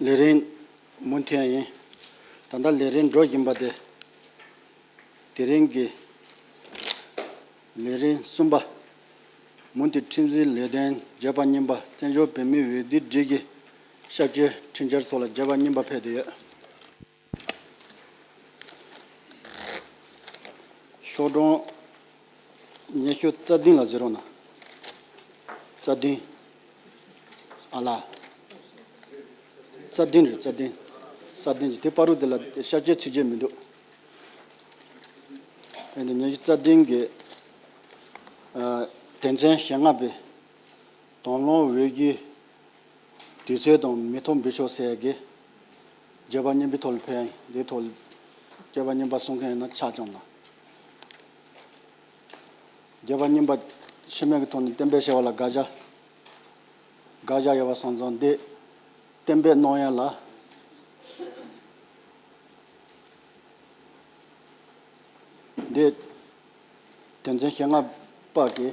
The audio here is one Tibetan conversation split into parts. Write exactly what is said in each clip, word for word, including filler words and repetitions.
ལས་རིམ་མུ་མཐུད་ཡིན། ད་ལྟ་ལས་རིམ་འགྲོ་བཞིན་པ་དེ། དེ་རིང་གི་ལས་རིམ་གསུམ་པ། མུ་མཐུད་ཁྲིམས་འཛིན་ལས་དོན་བརྗོད་པ་གཉིས་པ། བཙན་བྱོལ་བོད་མིའི་འོས་བསྡུའི་སྒྲིག་གཞི་ཤར་བསྐྱོད་འཕྲིན་བཅར་ཐོག་ལ་བརྗོད་པ་གཉིས་པ་ཕེབས་བསྡད་ཡོད། ཤོག་གྲངས་ཉི་ཤུ་རྩ་བདུན་ལ་གཟིགས་རོགས་གནང་། རྩ་བདུན། ཨ་ལ། རྩ་བདུན་རེད། རྩ་བདུན། རྩ་བདུན་གྱི་དེ་བར་དུ་དེ་ལ་ཤར་བསྐྱོད་ཚིག་བརྗོད་མི་འདུག་དེ་ནས་ཉི་ཤུ་རྩ་བདུན་གྱི་ཨ་དོན་ཚན་ཞེ་ལྔ་པའི་དང་བླངས་འོས་བསྡུའི་དུས་ཚོད་དང་མི་ཐོག་འབུལ་ཕྱོགས་ཟེར་ཡག་གི་བརྗོད་པ་གཉིས་པའི་ཐོག་ལ་ཕེབས་ཡིན། དེའི་ཐོག་ལ་བརྗོད་པ་གཉིས་པ་གསུང་མཁན་ཡིན་ན་ཕྱག་རྐྱོང་གནང་། བརྗོད་པ་གཉིས་པ་ཤུལ་མེད་ཀྱི་ཐོག་ནས་གཏན་འབེབས་བྱས་པ་ལ་དགག་བྱ། དགག་བྱ་ཡོད་པ་སོང་ཙང་འདི་གཏན་འབེབས་གནང་ཡ་ལ། འདི་དོན་ཚན་ཞེ་ལྔ་པ་གི་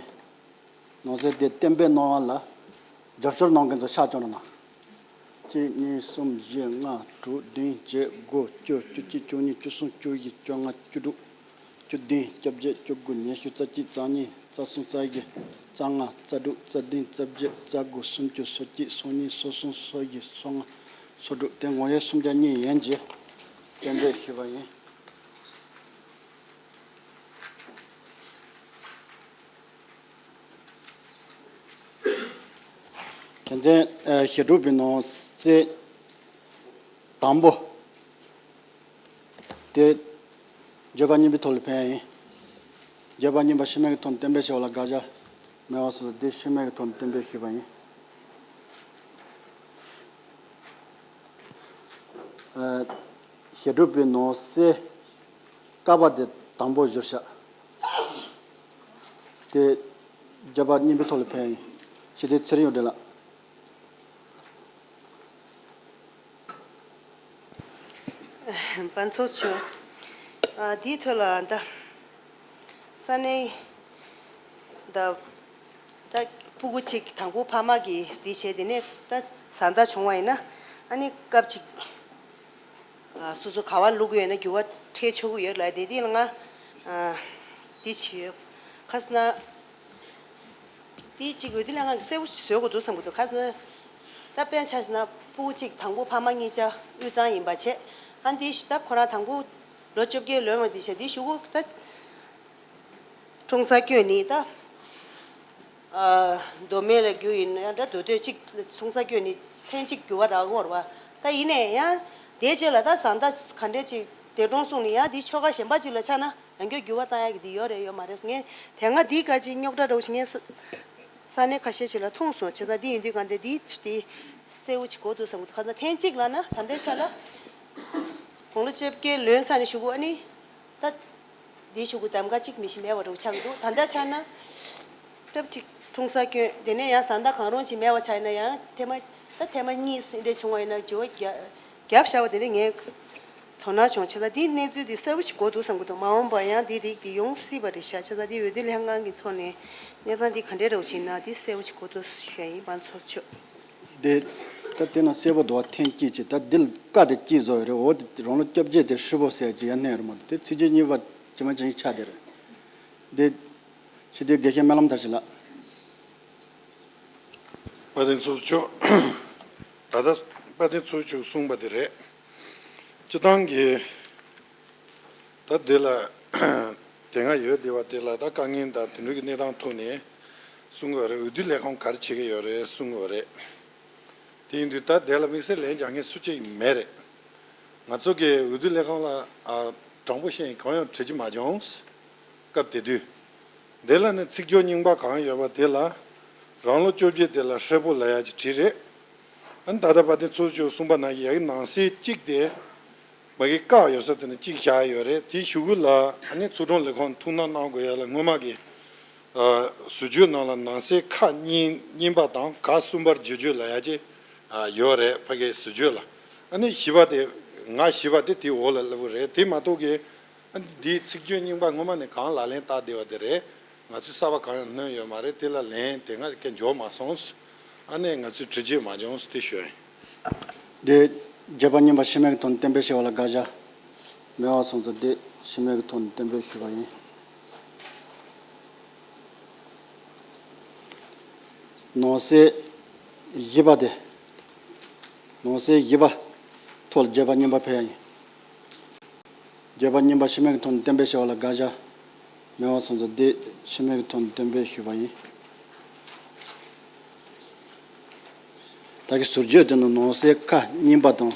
ནང་གསེས་དེ་གཏན་འབེབས་གནང་བ་ལ་རྒྱབ་སྐྱོར་གནང་མཁན་ཚོ་ཕྱག་རྐྱོང་རོགས་གནང་། གཅིག་གཉིས་གསུམ་བཞི་ལྔ་དྲུག་བདུན་བརྒྱད་དགུ་བཅུ་བཅུ་གཅིག་བཅུ་གཉིས་བཅུ་གསུམ་བཅུ་བཞི་བཅོ་ལྔ་བཅུ་དྲུག་བཅུ་བདུན། བཅོ་བརྒྱད། བཅུ་དགུ། ཉི་ཤུ། རྩ་གཅིག་རྩ་གཉིས། རྩ་གསུམ། རྩ་བཞི། རྩ་ལྔ། རྩ་དྲུག་རྩ་བདུན། རྩ་བརྒྱད། རྩ་དགུ། སུམ་ཅུ། སོ་གཅིག་སོ་གཉིས། སོ་གསུམ། སོ་བཞི། སོ་ལྔ། སོ་དྲུག་དེ་ངོ་ཡོད་སུམ་བརྒྱ་གཉིས་ཡན་གྱིས་གཏན་འབེབས་ཞུས་པ་ཡིན། དོན་ཚན་ཞེ་དྲུག་པའི་ནང་གསེས་དང་པོ་དེ་བརྗོད་པ་གཉིས་པའི་ཐོག་ལ་ཕེབས་ཡིན། བརྗོད་པ་གཉིས་པ་ཤུལ་མེད་ཀྱི་ཐོག་ནས་གཏན་འབེབས་བྱས་པ་ལ་དགག་བྱ་མེད་པ་སོགས་དེ་ཤུལ་མེད་ཀྱི་ཐོག་ནས་གཏན་འབེབས་ཞུས་པ་ཡིན། ཞེ་དྲུག་པའི་ནང་གསེས་ཀ་པ་དེ་དང་པོ་བཞུར་བཞག་དེ་བརྗོད་པ་གཉིས་པའི་ཐོག་ལ་ཕེབས་ཡིན། ཞེས་དེ་ཚེ་རིང་ཡོངས་འབྲེལ་ལགས། ཕར་ཚུར་ཕྱོགས། ཨ། དེའི་ཐོག་ལ་ད་ས་གནས་ད་ད་སྤུ་གུ་གཅིག་དང་པོ་ཕ་མ་གིས་འདི་བྱས། དེ་ནས་ད་བཟའ་ཟླ་བྱུང་བ་ཡིན་ན། ཨ་ནི་སྐབས་གཅིག་ཨ། སོ་སོ་ག་བ་བླུག་གི་ཡོད་ན་འགྱུར་བ་འཕྲད་ཆོག་གི་ཡོད་ལ། དེ་དེ་ལ་ང་ཨ་འདི་བྱས་ཡོད། ཁ་སང་དེ་གཅིག་འོས་བསྡུ་ལྷན་ཁང་གིས་གསལ་པོ་ཞིག་བཟོ་དགོས་འདུག་བསམ་གྱི་འདུག་ཁ་སང་ད་དཔེར་ཆ་བཞག་ན་སྤུ་གུ་གཅིག་དང་པོ་ཕ་མ་གཉིས་ཆ་དབུས་གཙང་ཡིན་པ་བྱས། ཨ། འདི་ད་ཁོ་རང་དང་པོ་ལོ་བཅོ་བརྒྱད་ལོན་པ་འདི་བྱས། འདི་གཞུག་གུ་ད་འཁྲུངས་ས་སྐྱོན་ནི་ད་ཨ་མདོ་སྨད་ལ་རྒྱུ་ཡིན་ན་ཡང་འདྲ། མདོ་སྟོད་གཅིག་འཁྲུངས་ས་སྐྱོན་ནི་ཐེངས་གཅིག་འགྱུར་བ་རག་ཡོང་བ་རེད་པ། ད་ཡིན་ནའི་ཡང་དེའི་རྗེས་ལ་ད་བཟའ་ཟླ་ག་འདྲས་ཅིག་འདས་གྲོངས་སོང་ནས་ཡང་དེ་ཆོལ་ཁ་གཞན་པ་ཅིག་ལ་ཆགས་ན། ཡང་བསྐྱར་འགྱུར་བ་བཏང་ཡག་གི་དེ་ཡོད་རེད་ཡོད་མ་རེད། ངས་དེ་སྔ་འདི་ག་ཅིག་རྙོག་དྲ་འདྲ་བོ་ཞིག་ངས་ས་ས་གནས་ཁ་ཤས་ཤིག་ལ་མཐོང་སོང་། བྱས་ཙང་འདི་ཡིན་དུས་གང་ལྟར་འདི་འདི་གསལ་བོ་ཅིག་དགོས་འདུག་བསམ་གྱི་འདུག་ཁ་སང་ཐེངས་གཅིག་ལབ་ན་ད་ལྟའི་ཆ་ལ་དགུང་ལོ་བཅོ་བརྒྱད་ལོན་ཚར་ནས་གཞུག་གུ། ཨ་ནི་ད་འདིའི་གཞུག་གུ་གདམ་ག་གཅིག་མི་ཞིག་མེད་པ་འདྲ་བོ་ཆགས་ཀྱི་འདུག་ད་ལྟ་ཆ་ན་སྐབས་གཅིག་འཁྲུངས་ས་སྐྱོན། དེ་ནས་ཡང་བཟའ་ཟླ་གང་རུང་ཅིག་མེད་པ་ཆགས་ན་ཡང་ཐེངས་མ་ད་ཐེངས་མ་གཉིས་འདྲ་བྱུང་བ་ཡིན་ན་འགྱུར་བ་རྒྱ་རྒྱབ་བཞག་པ་དེ་འདྲ་ངས་དོ་སྣང་བྱུང་། བྱས་ཙང་འདིའི་གནས་ཚུལ་འདི་གསལ་པོ་ཞིག་དགོས་འདུག་བསམ་གྱི་འདུག་མ་འོངས་པར་ཡང་འདི་རིགས་འདི་ཡོང་སྲིད་པ་རེད་ཤག་བྱས་ཙང་འདི་འོས་བསྡུ་ལྷན་ཁང་གི་ཐོག་ནས་གནས་སྟངས་འདི་ག་འདྲས་རེད་བྱས་ན་འདི་གསལ་པོ་ཞིག་དགོས་འདུག་ཞུ་ཡ་ཡིན། ཕར་ཚུར་ཕྱོགས། དེ་ད་དེ་ན་གསལ་པོ་འདུག་བ། ཐེངས་གཅིག་ཅིག་ད་འདི་ལ་ཀ་དེ་གཅིག་བཟོ་ཡོད་རེད། འོ་དེ་རང་ལོ་བཅོ་བརྒྱད་དེ་ཧྲིལ་པོ་ཟེར་གྱི་ཡ་ནས་རེད་མ་གཏོགས་དེ་ཚིག་བརྗོད་གཉིས་པ་ཇི་མ་ཇི་བཞིན་ཆགས་བསྡད་རེད། དེ་ཕྱི་དྲིལ་དགེ་བཤེས་སྨོན་ལམ་དར་ཞིང་ལགས། དཔལ་ལྡན་ཚོགས་གཙོ་མཆོག་ད་ལྟ་དཔལ་ལྡན་ཚོགས་གཙོ་མཆོག་གསུངས་པ་དེ་རེད། སྤྱི་བཏང་གི་ད་འདི་ལ་དེ་སྔ་ཡོད་བསྡད་པ་དེ་ལ་ད་དཀའ་ངལ་དང་དེ་འདྲ་གི་གནས་སྟངས་ཐོག་ནས་གསུང་གི་ཡོད་རེད། འོས་བསྡུ་ལས་ཁུངས་ག་རེ་བྱེད་ཀྱི་ཡོད་རེད་གསུང་གི་ཡོད་རེད། དེ་ཡིན་དུས་ད་དེ་ལ་དམིགས་བསལ་ལན་རྒྱག་མཁན་སུ་གཅིག་མེད་རེད། ང་ཚོ་གི་འོས་བསྡུ་ལས་ཁུངས་ལ་ཨ་དྲང་པོ་བཤད་ཡིན་གང་ཡང་དྲི་རྒྱུ་མ་བྱུང་། སྐབས་དེ་དུས། དེ་ལ་ནི་ཚིག་སྦྱོར་རྙིང་པ་གང་ཡོད་པ་དེ་ལ་རང་ལོ་བཅོ་བརྒྱད་དེ་ལ་ཧྲིལ་པོ་ལབ་ཡ་ཅིག་བྲིས་རེད། ཨ་ནི་ད་ལྟ་དཔལ་ལྡན་ཚོགས་གཙོ་མཆོག་གསུངས་པ་ནང་བཞིན་ཡ་གི་ནང་གསེས་གཅིག་དེ་མ་གི་བཀག་ཡོད་ས་དེ་ནི་གཅིག་བཞག་ཡོད་རེད། དེའི་གཞུག་གུ་ལ་ཨ་ནི་ཚོགས་དྲུང་ལས་ཁུངས་ཐུགས་སྣང་གནང་དགོས་ཡ་ལ་སྔོན་མ་གི་ཨ་ཟུར་བརྗོད་ནང་ལ་ནང་གསེས་ཁ་གཉིས་གཉིས་པ་དང་ག་གསུམ་པར་བརྗོད་བརྗོད་ལབ་ཡ་ཅིག་ཨ་ཡོད་རེད། ཕ་གི་ཟུར་བརྗོད་ལ། ཨ་ནི་བཞི་པ་དེ་ང་བཞི་པ་དེ་དེའི་འོག་ལ་སླེབས་པ་རེད། དེ་མ་གཏོགས་གི་ཨ་ནི་འདིའི་ཚིག་བརྗོད་རྙིང་པ་སྔོན་མ་ནས་གང་ལག་ལེན་བསྟར་བསྡད་པ་དེ་རེད། ང་ཚོས་གསར་པ་གང་ཡང་སྣོན་ཡོད་མ་རེད། དེ་ལ་ལན་དེ་སྔ་སྐད་འབྱོར་མ་སོང་། ཨ་ནི་ང་ཚོས་དྲི་རྒྱུ་མ་བྱུང་དེ་ཞུ་ཡ་ཡིན། འདི་བརྗོད་པ་གཉིས་པ་ཕྱི་མའི་ཐོག་ནས་གཏན་འབེབས་བྱས་པ་ལ་དགག་བྱ་མེད་པ་སོང་ཙང་འདི་ཕྱི་མའི་ཐོག་ནས་གཏན་འབེབས་ཞུས་པ་ཡིན། ནང་གསེས་བཞི་པ་དེ། ནང་གསེས་བཞི་པ་ཐོག་ལ་བརྗོད་པ་གཉིས་པ་ཕེབས་ཡ་ཡིན། བརྗོད་པ་གཉིས་པ་ཕྱི་མའི་ཐོག་ནས་གཏན་འབེབས་བྱས་པ་ལ་དགག་བྱ་མེད་པ་སོང་ཙང་འདི་ཕྱི་མའི་ཐོག་ནས་གཏན་འབེབས་ཞུས་པ་ཡིན། ད་གི་ཟུར་བརྗོད་དེ་ནི་ནང་གསེས་ཀ་གཉིས་པ་དང་།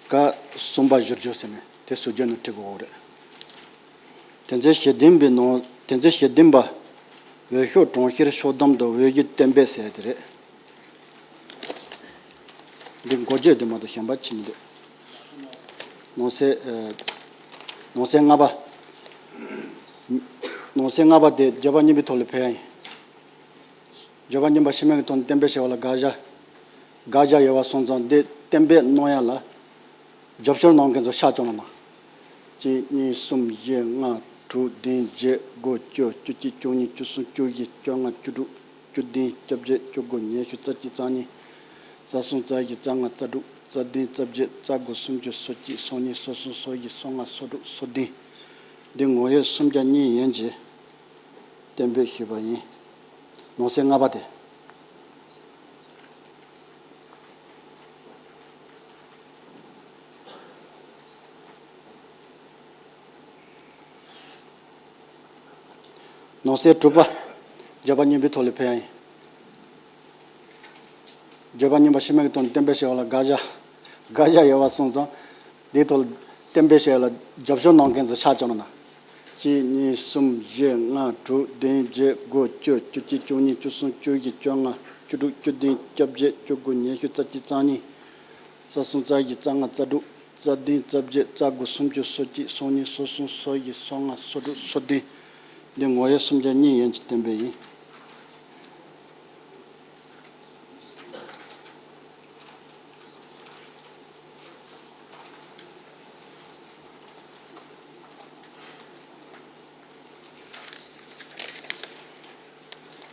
ཀ་གསུམ་པ་བསྒྱུར་བཅོས་ཟེར་ནས་དེ་ཟུར་བརྗོད་ནང་བྲིས་དགོས་རེད། དེ་ཚེ་ཞེ་བདུན་པའི་ནང་དེ་ཚེ་ཞེ་བདུན་པ། འོས་ཤོག་གྲངས་བཤེར་ཤོག་བསྡོམས་དང་འོས་གཞི་གཏན་འབེབས་ཟེར་དེ་རེད། འདི་འགོ་བརྗོད་དེ་མ་གཏོགས་གཞན་པ་ཅི་མི་འདུག་ནང་གསེས། ཨ། ནང་གསེས་ལྔ་པ། ནང་གསེས་ལྔ་པ་དེ་བརྗོད་པ་གཉིས་པའི་ཐོག་ལ་ཕེབས་ཡ་ཡིན། བརྗོད་པ་གཉིས་པ་ཕྱི་མའི་ཐོག་ནས་གཏན་འབེབས་བྱས་པ་ལ་དགག་བྱ། དགག་བྱ་ཡོད་པ་སོང་ཙང་འདི་གཏན་འབེབས་གནང་ཡ་ལ། རྒྱབ་སྐྱོར་གནང་མཁན་ཚོ་ཤ་བཅོ་ན་ན། གཅིག་གཉིས་གསུམ་བཞི་ལྔ་དྲུག་བདུན་བརྒྱད་དགུ་བཅུ་བཅུ་གཅིག་བཅུ་གཉིས་བཅུ་གསུམ་བཅུ་བཞི་བཅོ་ལྔ་བཅུ་དྲུག་བཅུ་བདུན་བཅོ་བརྒྱད་བཅུ་དགུ་ཉི་ཤུ་རྩ་གཅིག་རྩ་གཉིས། རྩ་གསུམ་རྩ་བཞི་རྩ་ལྔ་རྩ་དྲུག་རྩ་བདུན་རྩ་བརྒྱད་རྩ་དགུ་སུམ་ཅུ་སོ་གཅིག་སོ་གཉིས་སོ་གསུམ་སོ་བཞི་སོ་ལྔ་སོ་དྲུག་སོ་བདུན། འདི་ངོ་ཡོད་སུམ་བརྒྱ་གཉིས་ཡན་གྱི་གཏན་འབེབས་ཞུས་པ་ཡིན། ནང་གསེས་ལྔ་པ་དེ། ནང་གསེས་དྲུག་པ། བརྗོད་པ་གཉིས་པའི་ཐོག་ལ་ཕེབས་ཡ་ཡིན། བརྗོད་པ་གཉིས་པ་ཕྱི་མའི་ཐོག་ནས་གཏན་འབེབས་བྱས་པ་ལ་དགག་བྱ། དགག་བྱ་ཡོད་པ་སོང་ཙང་། འདིའི་ཐོག་ལ་གཏན་འབེབས་བྱས་ལ་རྒྱབ་སྐྱོར་གནང་མཁན་ཚོ་ཤ་བཅོ་ན་ན། གཅིག་གཉིས་གསུམ་བཞི་ལྔ་དྲུག་བདུན་བརྒྱད་དགུ་བཅུ་བཅུ་གཅིག་བཅུ་གཉིས་བཅུ་གསུམ་བཅུ་བཞི་བཅོ་ལྔ་བཅུ་དྲུག་བཅུ་བདུན་བཅོ་བརྒྱད་བཅུ་དགུ་ཉི་ཤུ་རྩ་གཅིག་རྩ་གཉིས། རྩ་གསུམ་རྩ་བཞི་རྩ་ལྔ་རྩ་དྲུག་རྩ་བདུན་རྩ་བརྒྱད་རྩ་དགུ་སུམ་ཅུ་སོ་གཅིག་སོ་གཉིས་སོ་གསུམ་སོ་བཞི་སོ་ལྔ་སོ་དྲུག་སོ་བདུན། འདི་ངོ་ཡོད་སུམ་བརྒྱ་གཉིས་ཡན་གྱི་གཏན་འབེབས་ཡིན།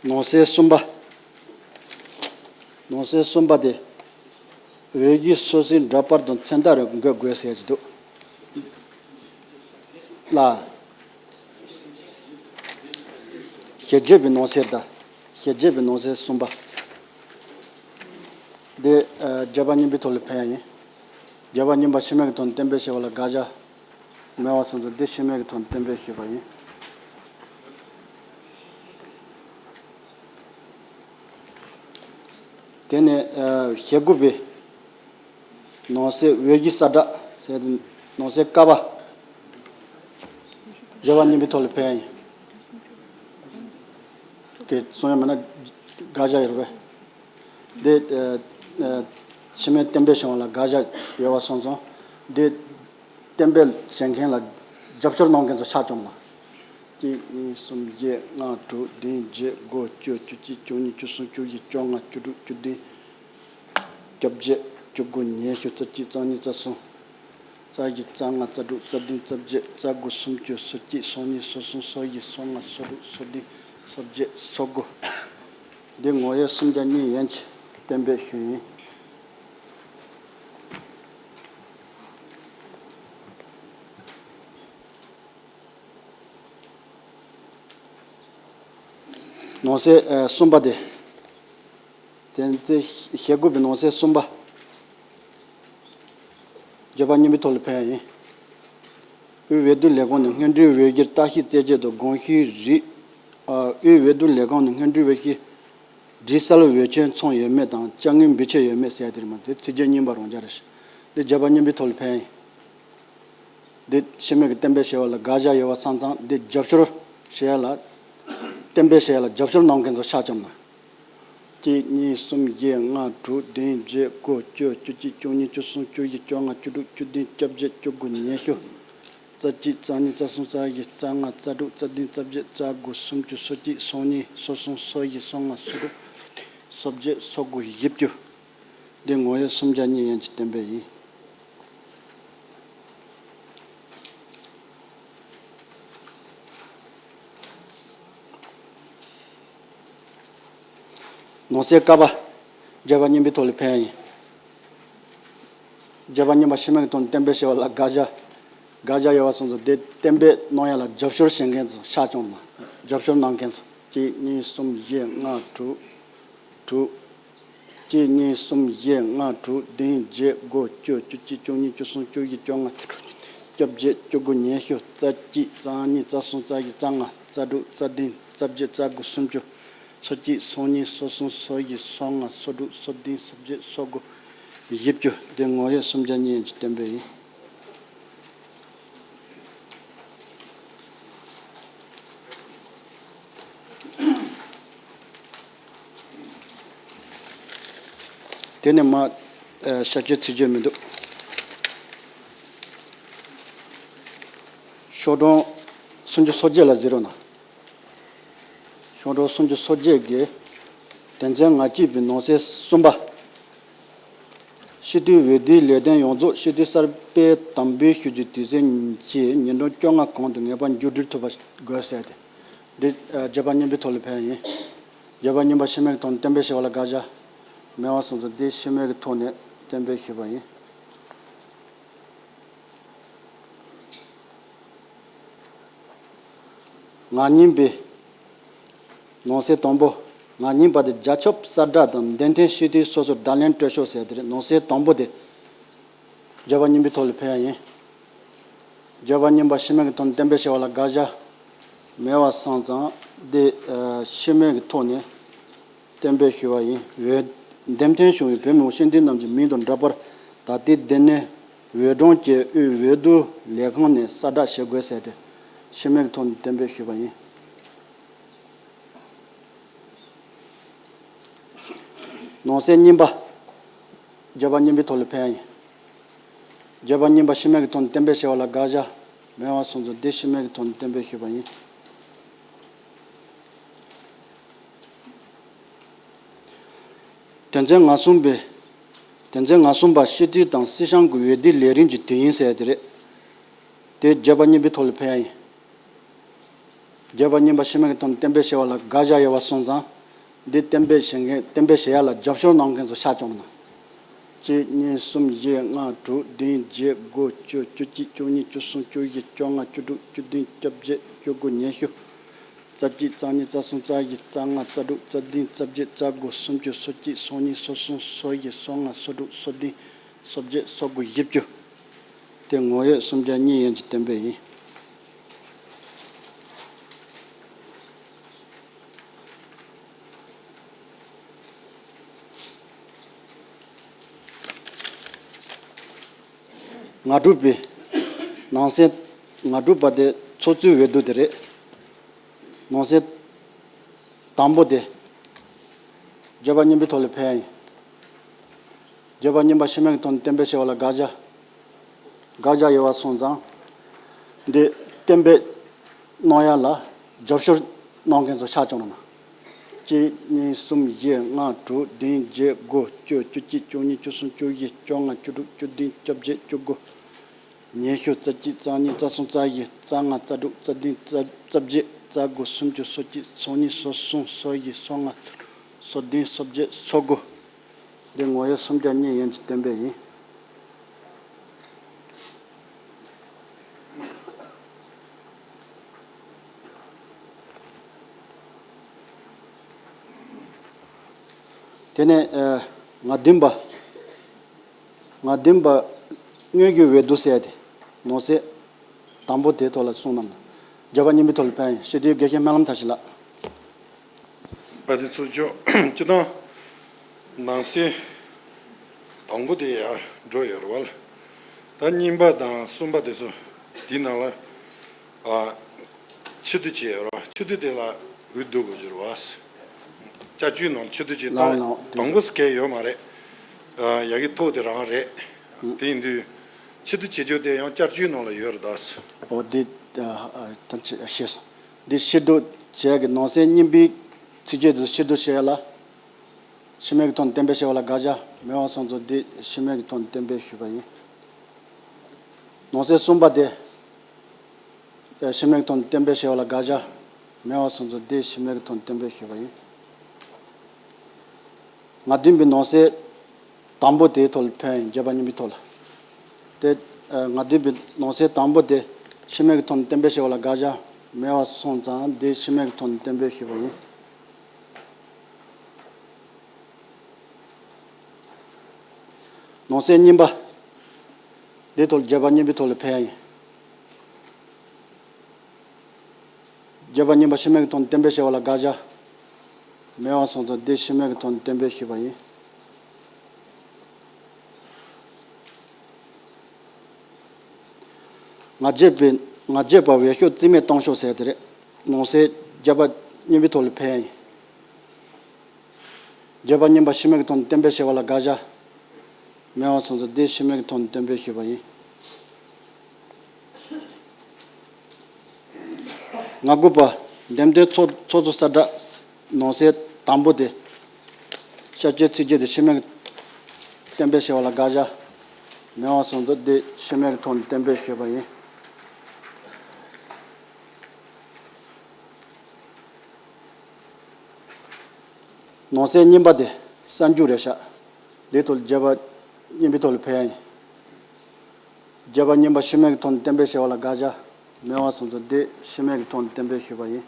ནང་གསེས་གསུམ་པ། ནང་གསེས་གསུམ་པ་དེ། འོས་གཞི་སོ་སོའི་འདྲ་པར་དང་མཚན་རྟགས་རེ་འགོད་དགོས་ཟེར་གྱི་འདུག་ལ། ཞེ་བརྒྱད་པའི་ནང་གསེས་དང་། ཞེ་བརྒྱད་པའི་ནང་གསེས་གསུམ་པ། འདི། ཨ། བརྗོད་པ་གཉིས་པའི་ཐོག་ལ་ཕེབས་ཡ་ཡིན། བརྗོད་པ་གཉིས་པ་ཕྱི་མའི་ཐོག་ནས་གཏན་འབེབས་བྱས་པ་ལ་དགག་བྱ། མེད་པ་སོང་ཙང་འདི་ཕྱི་མའི་ཐོག་ནས་གཏན་འབེབས་ཞུས་པ་ཡིན། དེ་ནས། ཨ། ཞེ་དགུ་པའི་ནང་གསེས་འོས་གཞི་གསལ་བསྒྲགས་ཟེར་ཏེ་ནང་གསེས་ཀ་པ། བརྗོད་པ་གཉིས་པའི་ཐོག་ལ་ཕེབས་ཡ་ཡིན། དེ་གསུང་ཡ་མེད་ན་དགག་བྱ་ཡོད་རེད། འདི། ཨ། ཨ། ཕྱི་མའི་གཏན་འབེབས་བྱུང་བ་ལ་དགག་བྱ་ཡོད་པ་སོང་ཙང་། འདི་གཏན་འབེབས་བྱེད་མཁན་ལ་རྒྱབ་སྐྱོར་གནང་མཁན་ཚོ་ཕྱག་བཅོམ་ན། གཅིག་གཉིས་གསུམ་བཞི་ལྔ་དྲུག་བདུན་བརྒྱད་དགུ་བཅུ་བཅུ་གཅིག་བཅུ་གཉིས་བཅུ་གསུམ་བཅུ་བཞི་བཅོ་ལྔ་བཅུ་དྲུག་བཅུ་བདུན་བཅོ་བརྒྱད་བཅུ་དགུ་ཉི་ཤུ་རྩ་གཅིག་རྩ་གཉིས་རྩ་གསུམ། རྩ་བཞི་རྩ་ལྔ་རྩ་དྲུག་རྩ་བདུན་རྩ་བརྒྱད་རྩ་དགུ་སུམ་ཅུ་སོ་གཅིག་སོ་གཉིས་སོ་གསུམ་སོ་བཞི་སོ་ལྔ་སོ་དྲུག་སོ་བདུན་སོ་བརྒྱད་སོ་དགུ། འདི་ངོ་ཡོད་སུམ་བརྒྱ་གཉིས་ཡན་གྱི་གཏན་འབེབས་ཞུས་ཡིན། ནང་གསེས། ཨ། གསུམ་པ་དེ། དེ་ཚེ་ཞེ་དགུ་པའི་ནང་གསེས་གསུམ་པ། བརྗོད་པ་གཉིས་པའི་ཐོག་ལ་ཕེབས་ཡ་ཡིན། དབུས་འོས་བསྡུ་ལས་ཁང་ནས་སྔོན་འགྲོའི་འོས་གཞིར་ལྟ་ཞིབ་རྩད་གཅོད་དང་དགོངས་ཞུའི་རིགས། ཨ། དབུས་འོས་བསྡུ་ལས་ཁང་ནས་སྔོན་འགྲོའི་འོས་གཞི། སྒྲིག་གསལ་འོས་ཆོས་མཚོན་ཡོད་མེད་དང་དཔྱ་དངུལ་འབུལ་ཆོག་ཡོད་མེད་ཟེར་ཡ་དེ་རེད་མ་གཏོགས་ཚིག་རྒྱན་རྙིང་པ་རང་འཇགས་རེད། འདི་བརྗོད་པ་གཉིས་པའི་ཐོག་ལ་ཕེབས་ཡིན། འདི་ཕྱི་མའི་གི་གཏན་འབེབས་བྱས་པ་ལ་དགག་བྱ་ཡོད་པ་སོང་ཙང་འདི་རྒྱབ་སྐྱོར་བྱེད་ཡ་ལ། གཏན་འབེབས་བྱེད་ཡ་ལ་རྒྱབ་སྐྱོར་གནང་མཁན་ཚོ་ཕྱག་བཅོམ་ན། གཅིག་གཉིས་གསུམ་བཞི་ལྔ་དྲུག་བདུན་བརྒྱད་དགུ་བཅུ་བཅུ་གཅིག་བཅུ་གཉིས་བཅུ་གསུམ་བཅུ་བཞི་བཅོ་ལྔ་བཅུ་དྲུག་བཅུ་བདུན་བཅོ་བརྒྱད་བཅུ་དགུ་ཉི་ཤུ། རྩ་གཅིག་རྩ་གཉིས་རྩ་གསུམ་རྩ་བཞི་རྩ་ལྔ་རྩ་དྲུག་རྩ་བདུན་རྩ་བརྒྱད་རྩ་དགུ་སུམ་ཅུ་སོ་གཅིག་སོ་གཉིས་སོ་གསུམ་སོ་བཞི་སོ་ལྔ་སོ་དྲུག་སོ་བརྒྱད་སོ་དགུ་བཞི་བཅུ། འདི་ངོ་ཡོད་སུམ་བརྒྱ་གཉིས་ཡན་གྱི་གཏན་འབེབས་ཡིན། ནང་གསེས་ཀ་པ། བརྗོད་པ་གཉིས་པའི་ཐོག་ལ་ཕེབས་ཡིན། བརྗོད་པ་གཉིས་པ་ཕྱི་མིག་གི་ཐོག་ནས་གཏན་འབེབས་བྱས་པ་ལ་དགག་བྱ། དགག་བྱ་ཡོད་པ་སོང་ཙང་དེ་གཏན་འབེབས་གནང་ཡ་ལ་རྒྱབ་སྐྱོར་བྱེད་མཁན་ཚོ་ཤར་བྱུང་ན། རྒྱབ་སྐྱོར་གནང་མཁན་ཚོ་གཅིག་གཉིས་གསུམ་བཞི་ལྔ་དྲུག་དྲུག་གཅིག་གཉིས་གསུམ་བཞི་ལྔ་དྲུག་བདུན་བརྒྱད་དགུ་བཅུ་བཅུ་གཅིག་བཅུ་གཉིས་བཅུ་གསུམ་བཅུ་བཞི་བཅོ་ལྔ་བཅུ་དྲུག་བཅོ་བརྒྱད་བཅུ་དགུ་ཉི་ཤུ་རྩ་གཅིག་རྩ་གཉིས་རྩ་གསུམ་རྩ་བཞི་རྩ་ལྔ་རྩ་དྲུག་རྩ་བདུན་རྩ་བརྒྱད་རྩ་དགུ་སུམ་ཅུ། སོ་གཅིག་སོ་གཉིས་སོ་གསུམ་སོ་བཞི་སོ་ལྔ་སོ་དྲུག་སོ་བདུན་སོ་བརྒྱད་སོ་དགུ་བཞི་བཅུ། དེ་ངོ་ཡོད་སུམ་བརྒྱ་གཉིས་ཡན་གྱི་གཏན་འབེབས་ཡིན། དེ་ནས་མ་ཨ་བྱ་སྤྱོད་ཚིག་བརྗོད་མི་འདུག་ཤོག་གྲངས་སུམ་ཅུ་སོ་བརྒྱད་ལ་གཟིགས་རོགས་གནང་། ཤོག་གྲངས་སུམ་ཅུ་སོ་བརྒྱད་ཀྱི་དོན་ཚན་ང་གཅིག་པའི་ནང་གསེས་གསུམ་པ། སྤྱི་འཐུས་འོས་བསྡུའི་ལས་དོན་ཡོངས་རྫོགས་སྤྱི་འཐུས་གསར་པས་དམ་འབུལ་ཞུ་རྒྱུའི་དུས་ཚོད་གྱི་ཉིན་གྲངས་བཅོ་ལྔ་གོང་དུ་ངེས་པར་མཇུག་སྒྲིལ་ཐུབ་པ་དགོས་ཟེར་ཏེ། འདི་བརྗོད་པ་གཉིས་པའི་ཐོག་ལ་ཕེབས་ཡིན། བརྗོད་པ་གཉིས་པ་ཕྱི་མིག་གི་ཐོག་ནས་གཏན་འབེབས་བྱས་པ་ལ་དགག་བྱ་མེད་པ་སོང་ཙང་འདི་ཕྱི་མིག་གི་ཐོག་ནས་གཏན་འབེབས་ཞུས་པ་ཡིན། ང་གཉིས་པའི་ནང་གསེས་དང་པོ། ང་གཉིས་པ་དེ་རྒྱ་ཁྱབ་གསལ་བསྒྲགས་དང་འདེམས་ཐོན་སྤྱི་འཐུས་སོ་སོར་བརྡ་ལན་སྤྲོད་ཤོག་ཟེར་དེ་རེད། ནང་གསེས་དང་པོ་དེ། བརྗོད་པ་གཉིས་པའི་ཐོག་ལ་ཕེབས་ཡ་ཡིན། བརྗོད་པ་གཉིས་པ་ཕྱི་མིག་གི་ཐོག་ནས་གཏན་འབེབས་བྱས་པ་ལ་དགག་བྱ་མེད་པ་སོང་ཙང་འདི་ཕྱི་མིག་གི་ཐོག་ནས། གཏན་འབེབས་ཞུས་པ་ཡིན། འོས་འདེམས་ཐོན་བྱུང་བའི་བོད་མི་སྤྱི་འཐུས་རྣམས་ཀྱི་མིང་དང་འདྲ་པར་ད་ལྟའི་འདི་ནས་འོས་གྲངས་ཀྱི་དབུས་འོས་བསྡུ་ལས་ཁང་ནས་གསལ་བསྒྲགས་བྱེད་དགོས་ཟེར་ཏེ་ཕྱི་མིག་གི་ཐོག་ནས་གཏན་འབེབས་ཞུས་པ་ཡིན། ནང་གསེས་གཉིས་པ། བརྗོད་པ་གཉིས་པའི་ཐོག་ལ་ཕེབས་ཡིན། བརྗོད་པ་གཉིས་པ་ཕྱི་མིག་གི་ཐོག་ནས་གཏན་འབེབས་བྱས་པ་ལ་དགག་བྱ་མེད་པ་སོང་ཙང་འདི་ཕྱི་མིག་གི་ཐོག་ནས་གཏན་འབེབས་ཞུས་པ་ཡིན། དོན་ཚན་ང་གསུམ་པའི། དོན་ཚན་ང་གསུམ་པ་སྤྱི་འཐུས་དང་སྲིད་སྐྱོང་གི་འོས་བསྡུའི་ལས་རིམ་གྱི་དུས་ཡུན་ཟེར་དེ་རེད། དེ་བརྗོད་པ་གཉིས་པའི་ཐོག་ལ་ཕེབས་ཡ་ཡིན། བརྗོད་པ་གཉིས་པ་ཕྱི་མིག་གི་ཐོག་ནས་གཏན་འབེབས་བྱས་པ་ལ་དགག་བྱ་ཡོད་པ་སོང་ཙང་། འདི་གཏན་འབེབས་བྱེད་མཁན་གཏན་འབེབས་བྱེད་ཡ་ལ་རྒྱབ་སྐྱོར་གནང་མཁན་ཚོ་ཤར་བྱུང་ན། གཅིག་གཉིས་གསུམ་བཞི་ལྔ་དྲུག་བདུན་བརྒྱད་དགུ་བཅུ་བཅུ་གཅིག་བཅུ་གཉིས་བཅུ་གསུམ་བཅུ་བཞི་བཅོ་ལྔ་བཅུ་དྲུག་བཅུ་བདུན་བཅོ་བརྒྱད་བཅུ་དགུ་ཉི་ཤུ། རྩ་གཅིག་རྩ་གཉིས་རྩ་གསུམ་རྩ་བཞི་རྩ་ལྔ་རྩ་དྲུག་རྩ་བདུན་རྩ་བརྒྱད་རྩ་དགུ་སུམ་ཅུ་སོ་གཅིག་སོ་གཉིས་སོ་གསུམ་སོ་བཞི་སོ་ལྔ་སོ་དྲུག་སོ་བདུན་སོ་བརྒྱད་སོ་དགུ་བཞི་བཅུ། དེ་ངོ་ཡོད་སུམ་བརྒྱ་གཉིས་ཡན་གྱི་གཏན་འབེབས་ཡིན། ང་དྲུག་པའི་ནང་གསེས། ང་དྲུག་པ་དེ་ཚོགས་གཙོའི་འོས་བསྡུ་དེ་རེད། ནང་གསེས་དང་པོ་དེ། བརྗོད་པ་གཉིས་པའི་ཐོག་ལ་ཕེབས་ཡ་ཡིན། བརྗོད་པ་གཉིས་པ་ཕྱི་མིག་གི་ཐོག་ནས་གཏན་འབེབས་བྱས་པ་ལ་དགག་བྱ། དགག་བྱ་ཡོད་པ་སོང་ཙང་། འདི་གཏན་འབེབས་གནང་ཡ་ལ་རྒྱབ་སྐྱོར་གནང་མཁན་ཚོ་ཤར་བྱུང་ན། གཅིག་གཉིས་གསུམ་བཞི་ལྔ་དྲུག་བདུན་བརྒྱད་དགུ་བཅུ་བཅུ་གཅིག་བཅུ་གཉིས་བཅུ་གསུམ་བཅུ་བཞི་བཅོ་ལྔ་བཅུ་དྲུག་བཅུ་བདུན་བཅོ་བརྒྱད་བཅུ་དགུ། ཉི་ཤུ། རྩ་གཅིག་རྩ་གཉིས་རྩ་གསུམ་རྩ་བཞི་རྩ་ལྔ་རྩ་དྲུག་རྩ་བདུན་རྩ་རྩ་བརྒྱད་རྩ་དགུ་སུམ་ཅུ་སོ་གཅིག་སོ་གཉིས་སོ་གསུམ་སོ་བཞི་སོ་ལྔ་སོ་བདུན་སོ་བརྒྱད་སོ་དགུ། འདི་ངོ་ཡོད་སུམ་བརྒྱ་གཉིས་ཡན་གྱི་གཏན་འབེབས་ཡིན། དེ་ནས་ཨ་ང་བདུན་པ། ང་བདུན་པ་དངོས་ཀྱི་འོས་བསྡུ་ཟེར་ཏེ་ནང་གསེས་དང་པོ་དེའི་ཐོག་ལ་གསུངས་གནང་། བརྗོད་པ་གཉིས་པའི་ཐོག་ལ་ཕེབས་ཡིན། སྤྱི་འཐུས་དགེ་བཤེས་སྨོན་ལམ་མཐར་ཕྱིན་ལགས། པ་དེ་ཚོ་ཅོག་སྤྱི་བཏང་ནང་གསེས་དང་པོ་དེ་ཡར་འགྲོ་ཡོད་རེད་བ་ལ། ད་གཉིས་པ་དང་གསུམ་པ་དེ་ཚོ་དེའི་ནང་ལ་ཨ། ཕྱི་དུ་བྱས་རོ། ཕྱི་དུ་དེ་ལ་འོས་བསྡུ་དགོས་ཀྱི་རེད་བ། བསྐྱར་བཅོས་ནང་ལ་ཕྱི་དུ་བྱས། ལའོ་ད་ལའོ་དེ་དང་པོ་སྐད་ཡོད་མ་རེད། ཡ་གི་ཐོག་དེ་རང་རེད། དེ་ཡིན་དུས་ཕྱི་དུ་བྱེད་རྒྱུ་དེ་ཡང་བསྐྱར་བཅོས་ནང་ལ་ཡོད་རེད་ད། ཨོ་འདི་ཐམས་ཅད་ཤེས་སོང་། འདི་ཕྱི་དུ་བྱས་ཀྱི་ནང་གསེས་གཉིས་པའི་ཚིག་བརྗོད་དེ་ཕྱི་དུ་བྱས་ལ། ཕྱི་མིག་གི་ཐོག་ནས་གཏན་འབེབས་བྱས་པ་ལ་དགག་བྱ་མེད་པ་སོང་ཙང་འདི་ཕྱི་མིག་གི་ཐོག་ནས་གཏན་འབེབས་ཞུས་པ་ཡིན། ནང་གསེས་གསུམ་པ་དེ། ཕྱི་མིག་གི་ཐོག་ནས་གཏན་འབེབས་བྱས་པ་ལ་དགག་བྱ་མེད་པ་སོང་ཙང་འདི་ཕྱི་མིག་གི་ཐོག་ནས་གཏན་འབེབས་ཞུས་པ་ཡིན། ང་བདུན་པའི་ནང་གསེས་དང་པོ་དེའི་ཐོག་ལ་ཕེབས་ཡིན། བརྗོད་པ་གཉིས་པའི་ཐོག་ལ། དེ་ང་འདོད་པའི་ནང་གསེས་དང་པོ་དེ་ཕྱི་མིག་གི་ཐོག་ནས་གཏན་འབེབས་བྱས་པ་ལ་དགག་བྱ་མེད་པ་སོང་ཙང་། དེ་ཕྱི་མིག་གི་ཐོག་ནས་གཏན་འབེབས་ཞུས་པ་ཡིན། ནང་གསེས་གཉིས་པ། དེའི་ཐོག་ལ་བརྗོད་པ་གཉིས་པའི་ཐོག་ལ་ཕེབས་ཡ་ཡིན། བརྗོད་པ་གཉིས་པ་ཕྱི་མིག་གི་ཐོག་ནས་གཏན་འབེབས་བྱས་པ་ལ་དགག་བྱ་མེད་པ་སོང་ཙང་། དེ་ཕྱི་མིག་གི་ཐོག་ནས་གཏན་འབེབས་ཞུས་པ་ཡིན། ང་རྒྱལ་པའི་ང་རྒྱལ་པ་འོས་ཤོག་རྩིས་མེད་གཏོང་ཤོག་ཟེར་དེ་རེད། ནང་གསེས་བརྗོད་པ་གཉིས་པའི་ཐོག་ལ་ཕེབས་ཡ་ཡིན། བརྗོད་པ་གཉིས་པ་ཕྱི་མིག་གི་ཐོག་ནས་གཏན་འབེབས་བྱས་པ་ལ་དགག་བྱ་མེད་པ་སོང་ཙང་། དེ་ཕྱི་མིག་གི་ཐོག་ནས་གཏན་འབེབས་ཞུས་པ་ཡིན། ང་དགུ་པ། འདེམས་ཐོན་ཚོགས་ཚོགས་གཙོ་གསལ་བསྒྲགས། ནང་གསེས་དང་པོ་དེ། ཤར་སྐྱོད་ཚིག་བརྗོད་དེ་ཕྱི་མིག་གཏན་འབེབས་བྱས་པ་ལ་དགག་བྱ་མེད་པ་སོང་ཙང་། དེ་ཕྱི་མིག་གི་ཐོག་ནས་གཏན་འབེབས་ཞུས་པ་ཡིན། ནང་གསེས་གཉིས་པ་དེ་གསར་འཇུག་རེད་ཤག་དེའི་ཐོག་ལ་བརྗོད་པ་གཉིས་པའི་ཐོག་ལ་ཕེབས་ཡ་ཡིན། བརྗོད་པ་གཉིས་པ་ཕྱི་མིག་གི་ཐོག་ནས་གཏན་འབེབས་བྱས་པ་ལ་དགག་བྱ་མེད་པ་སོང་ཙང་། དེ་ཕྱི་མིག་གི་ཐོག་ནས་གཏན་འབེབས་ཞུས་པ་ཡིན།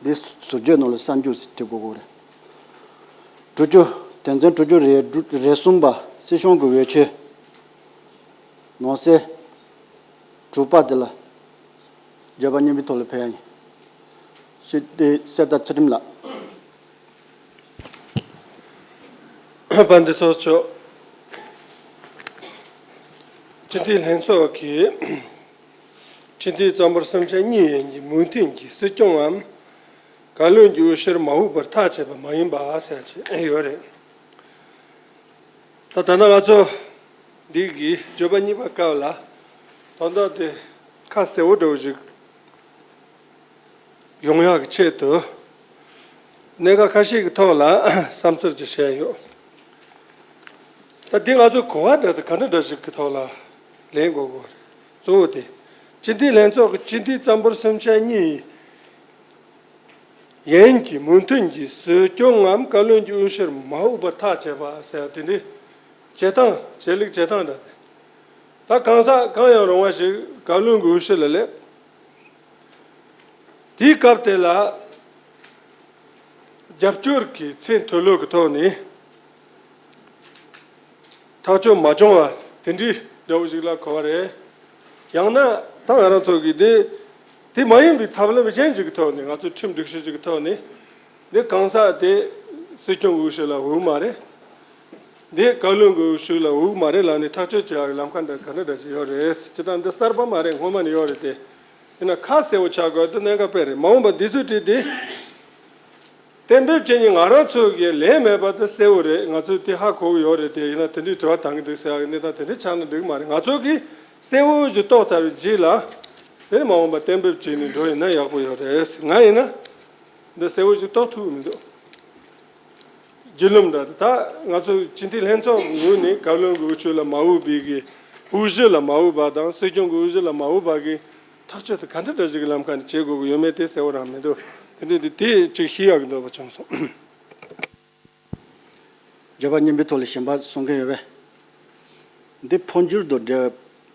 འདི་ཟུར་བརྗོད་ནང་ལ་གསར་འཇུག་ཟེར་བྲིས་དགོས་ཀྱི་རེད། དྲུག་ཅུ། དོན་ཚན་དྲུག་ཅུ་རེ་དྲུག་རེ་གསུམ་པ། སྲིད་སྐྱོང་གི་འོས་ཆོས། ནང་གསེས་དྲུག་པ་དེ་ལ་བརྗོད་པ་གཉིས་པའི་ཐོག་ལ་ཕེབས་ཡ་ཡིན། ཞུས་ཏེ་གསལ་བརྡ་ཚུལ་ཁྲིམས་ལགས། དཔལ་ལྡན་ཚོགས་གཙོ། སྤྱི་འཐུས་ལྷན་ཚོགས་ཀྱིས་སྤྱི་འཐུས་གཙང་པོར་སུམ་ཆ་གཉིས་ཡན་གྱི་མོས་མཐུན་གྱིས་སྲིད་སྐྱོང་ངམ་བཀའ་བློན་གྱི་འོས་ཤོག་མ་འོས་པར་ཐག་བཅད་པ་མ་ཡིན་པ་ཟེར་གྱི་ཡོད་རེད། ད་ད་ནང་ང་ཚོ་འདི་གི་བརྗོད་པ་གཉིས་པ་སྐབས་ལ་དོན་དག་དེ་ཁ་གསལ་བོ་འདྲ་བོ་ཞིག་ཡོང་ཡག་གི་ཆེད་དུ་གནད་འགག་ཁ་ཤས་ཀྱི་ཐོག་ལ་བསམ་ཚུལ་ཅིག་བཤད་ཡོད། ད་འདི་ང་ཚོ་གོ་བ་འདྲ་དང་ག་འདྲ་འདྲ་ཞིག་གི་ཐོག་ལ་ལེན་དགོས་དགོས་རེད། གཙོ་བོ་དེ་སྤྱི་འཐུས་ལྷན་ཚོགས་ཀྱི་སྤྱི་འཐུས་གཙང་པོར་སུམ་ཆ་གཉིས་ཡན་གྱི་མོས་མཐུན་གྱིས་སྲིད་སྐྱོང་ངམ་བཀའ་བློན་གྱི་འོས་ཤོག་མ་འོས་པར་ཐག་བཅད་པ་ཟེར་བ་དེ་འདྲའི་བྱེད་སྟངས་བྱེད་ལུགས་བྱེད་སྟངས་འདྲ་དེ། ད་གང་ཟག་གང་ཡང་རུང་བ་ཞིག་བཀའ་བློན་གྱི་འོས་ཤོག་ལ་སླེབས། དེའི་སྐབས་དེ་ལ་རྒྱབ་སྐྱོར་གྱི་མཚན་ཐོས་ལོ་གི་ཐོག་ནས་ཐག་གཅོད་མ་བྱུང་བ་དེ་འདྲའི་འདྲ་བོ་ཞིག་ལ་གོ་བ་རེད། ཡང་ན་ད་ང་རང་ཚོ་གིས་དེ་དེ་མ་ཡིན་པའི་ཐབས་ལམ་གཞན་ཞིག་གི་ཐོག་ནས། ང་ཚོའི་ཁྲིམས་སྒྲིག་གཞི་ཞིག་གི་ཐོག་ནས་འདི་གང་ཟག་དེ་སྲིད་སྐྱོང་འོས་ཤོག་ལ་འོས་མ་རེད། འདི་བཀའ་བློན་གྱི་འོས་ཤོག་ལ་འོས་མ་རེད་ལབ་ནས་ཐག་གཅོད་བྱེད་ཡག་གི་ལམ་ཁ་འདྲ་ག་འདྲ་འདྲ་ཞིག་ཡོད་རེད། སྤྱིར་བཏང་འདི་གསར་པ་མ་རེད། སྔོན་མ་ནས་ཡོད་རེད་དེ། ཡིན་ན་ཁ་གསལ་བོ་ཆགས་དགོས་དེ་གནད་འགག་དཔེ་རེད། མ་འོངས་པ་འདི་ཚོའི་གྲས་དེ་གཏན་འབེབས་བྱེད་མཁན་ང་རང་ཚོ་གིས་ལན་མེད་པ་དེ་གསལ་བོ་རེད། ང་ཚོས་དེ་ཧ་གོ་གི་ཡོད་རེད་དེ། ཡིན་ན་དེ་འདྲའི་དྲི་བ་བཏང་གི་འདུག་ཟེར་ཡག་གི་གནས་སྟངས་དེ་འདྲ་ཆགས་ན་འགྲིག་གི་མ་རེད། ང་ཚོ་གིས་གསལ་བོ་ཞིག་རྟོགས་ཐུབ་པའི་རྗེས་ལ་དེ་ནས་མ་འོངས་པ་གཏན་འབེབས་བྱས་ནས་འགྲོ་ཡིན་ན་ཡག་པོ་ཡོད་རེད། ང་ཡིན་ན་འདི་གསལ་བོ་ཞིག་རྟོགས་ཐུབ་མི་འདུག་བརྒྱུད་ལམ་འདྲ་དེ། ད་ང་ཚོ་སྤྱི་འཐུས་ལྷན་ཚོགས་ངོས་ནས་བཀའ་བློན་གྱི་འོས་ཤོག་ལ་མ་འོས་པའི་གི་འོས་གཞི་ལ་མ་འོས་པ་དང་། སྲིད་སྐྱོང་གི་འོས་གཞི་ལ་མ་འོས་པ་གི་ཐག་གཅོད་དེ་ག་འདྲ་འདྲ་ཞིག་གི་ལམ་ཁ་ནས་བྱེད་དགོས་ཀྱི་ཡོད་མེད་དེ་གསལ་བོ་རང་མི་འདུག་དེ་འདྲ་དེ་དེ་ཅིག་ཤེས་ཡག་གི་འདོད་པ་བྱུང་སོང་། བརྗོད་པ་གཉིས་པའི་ཐོག་ལ་གཞན་པ་གསུང་མཁན་ཡོད་པས། འདི་འཕོ་འགྱུར་དང་འབྲེལ།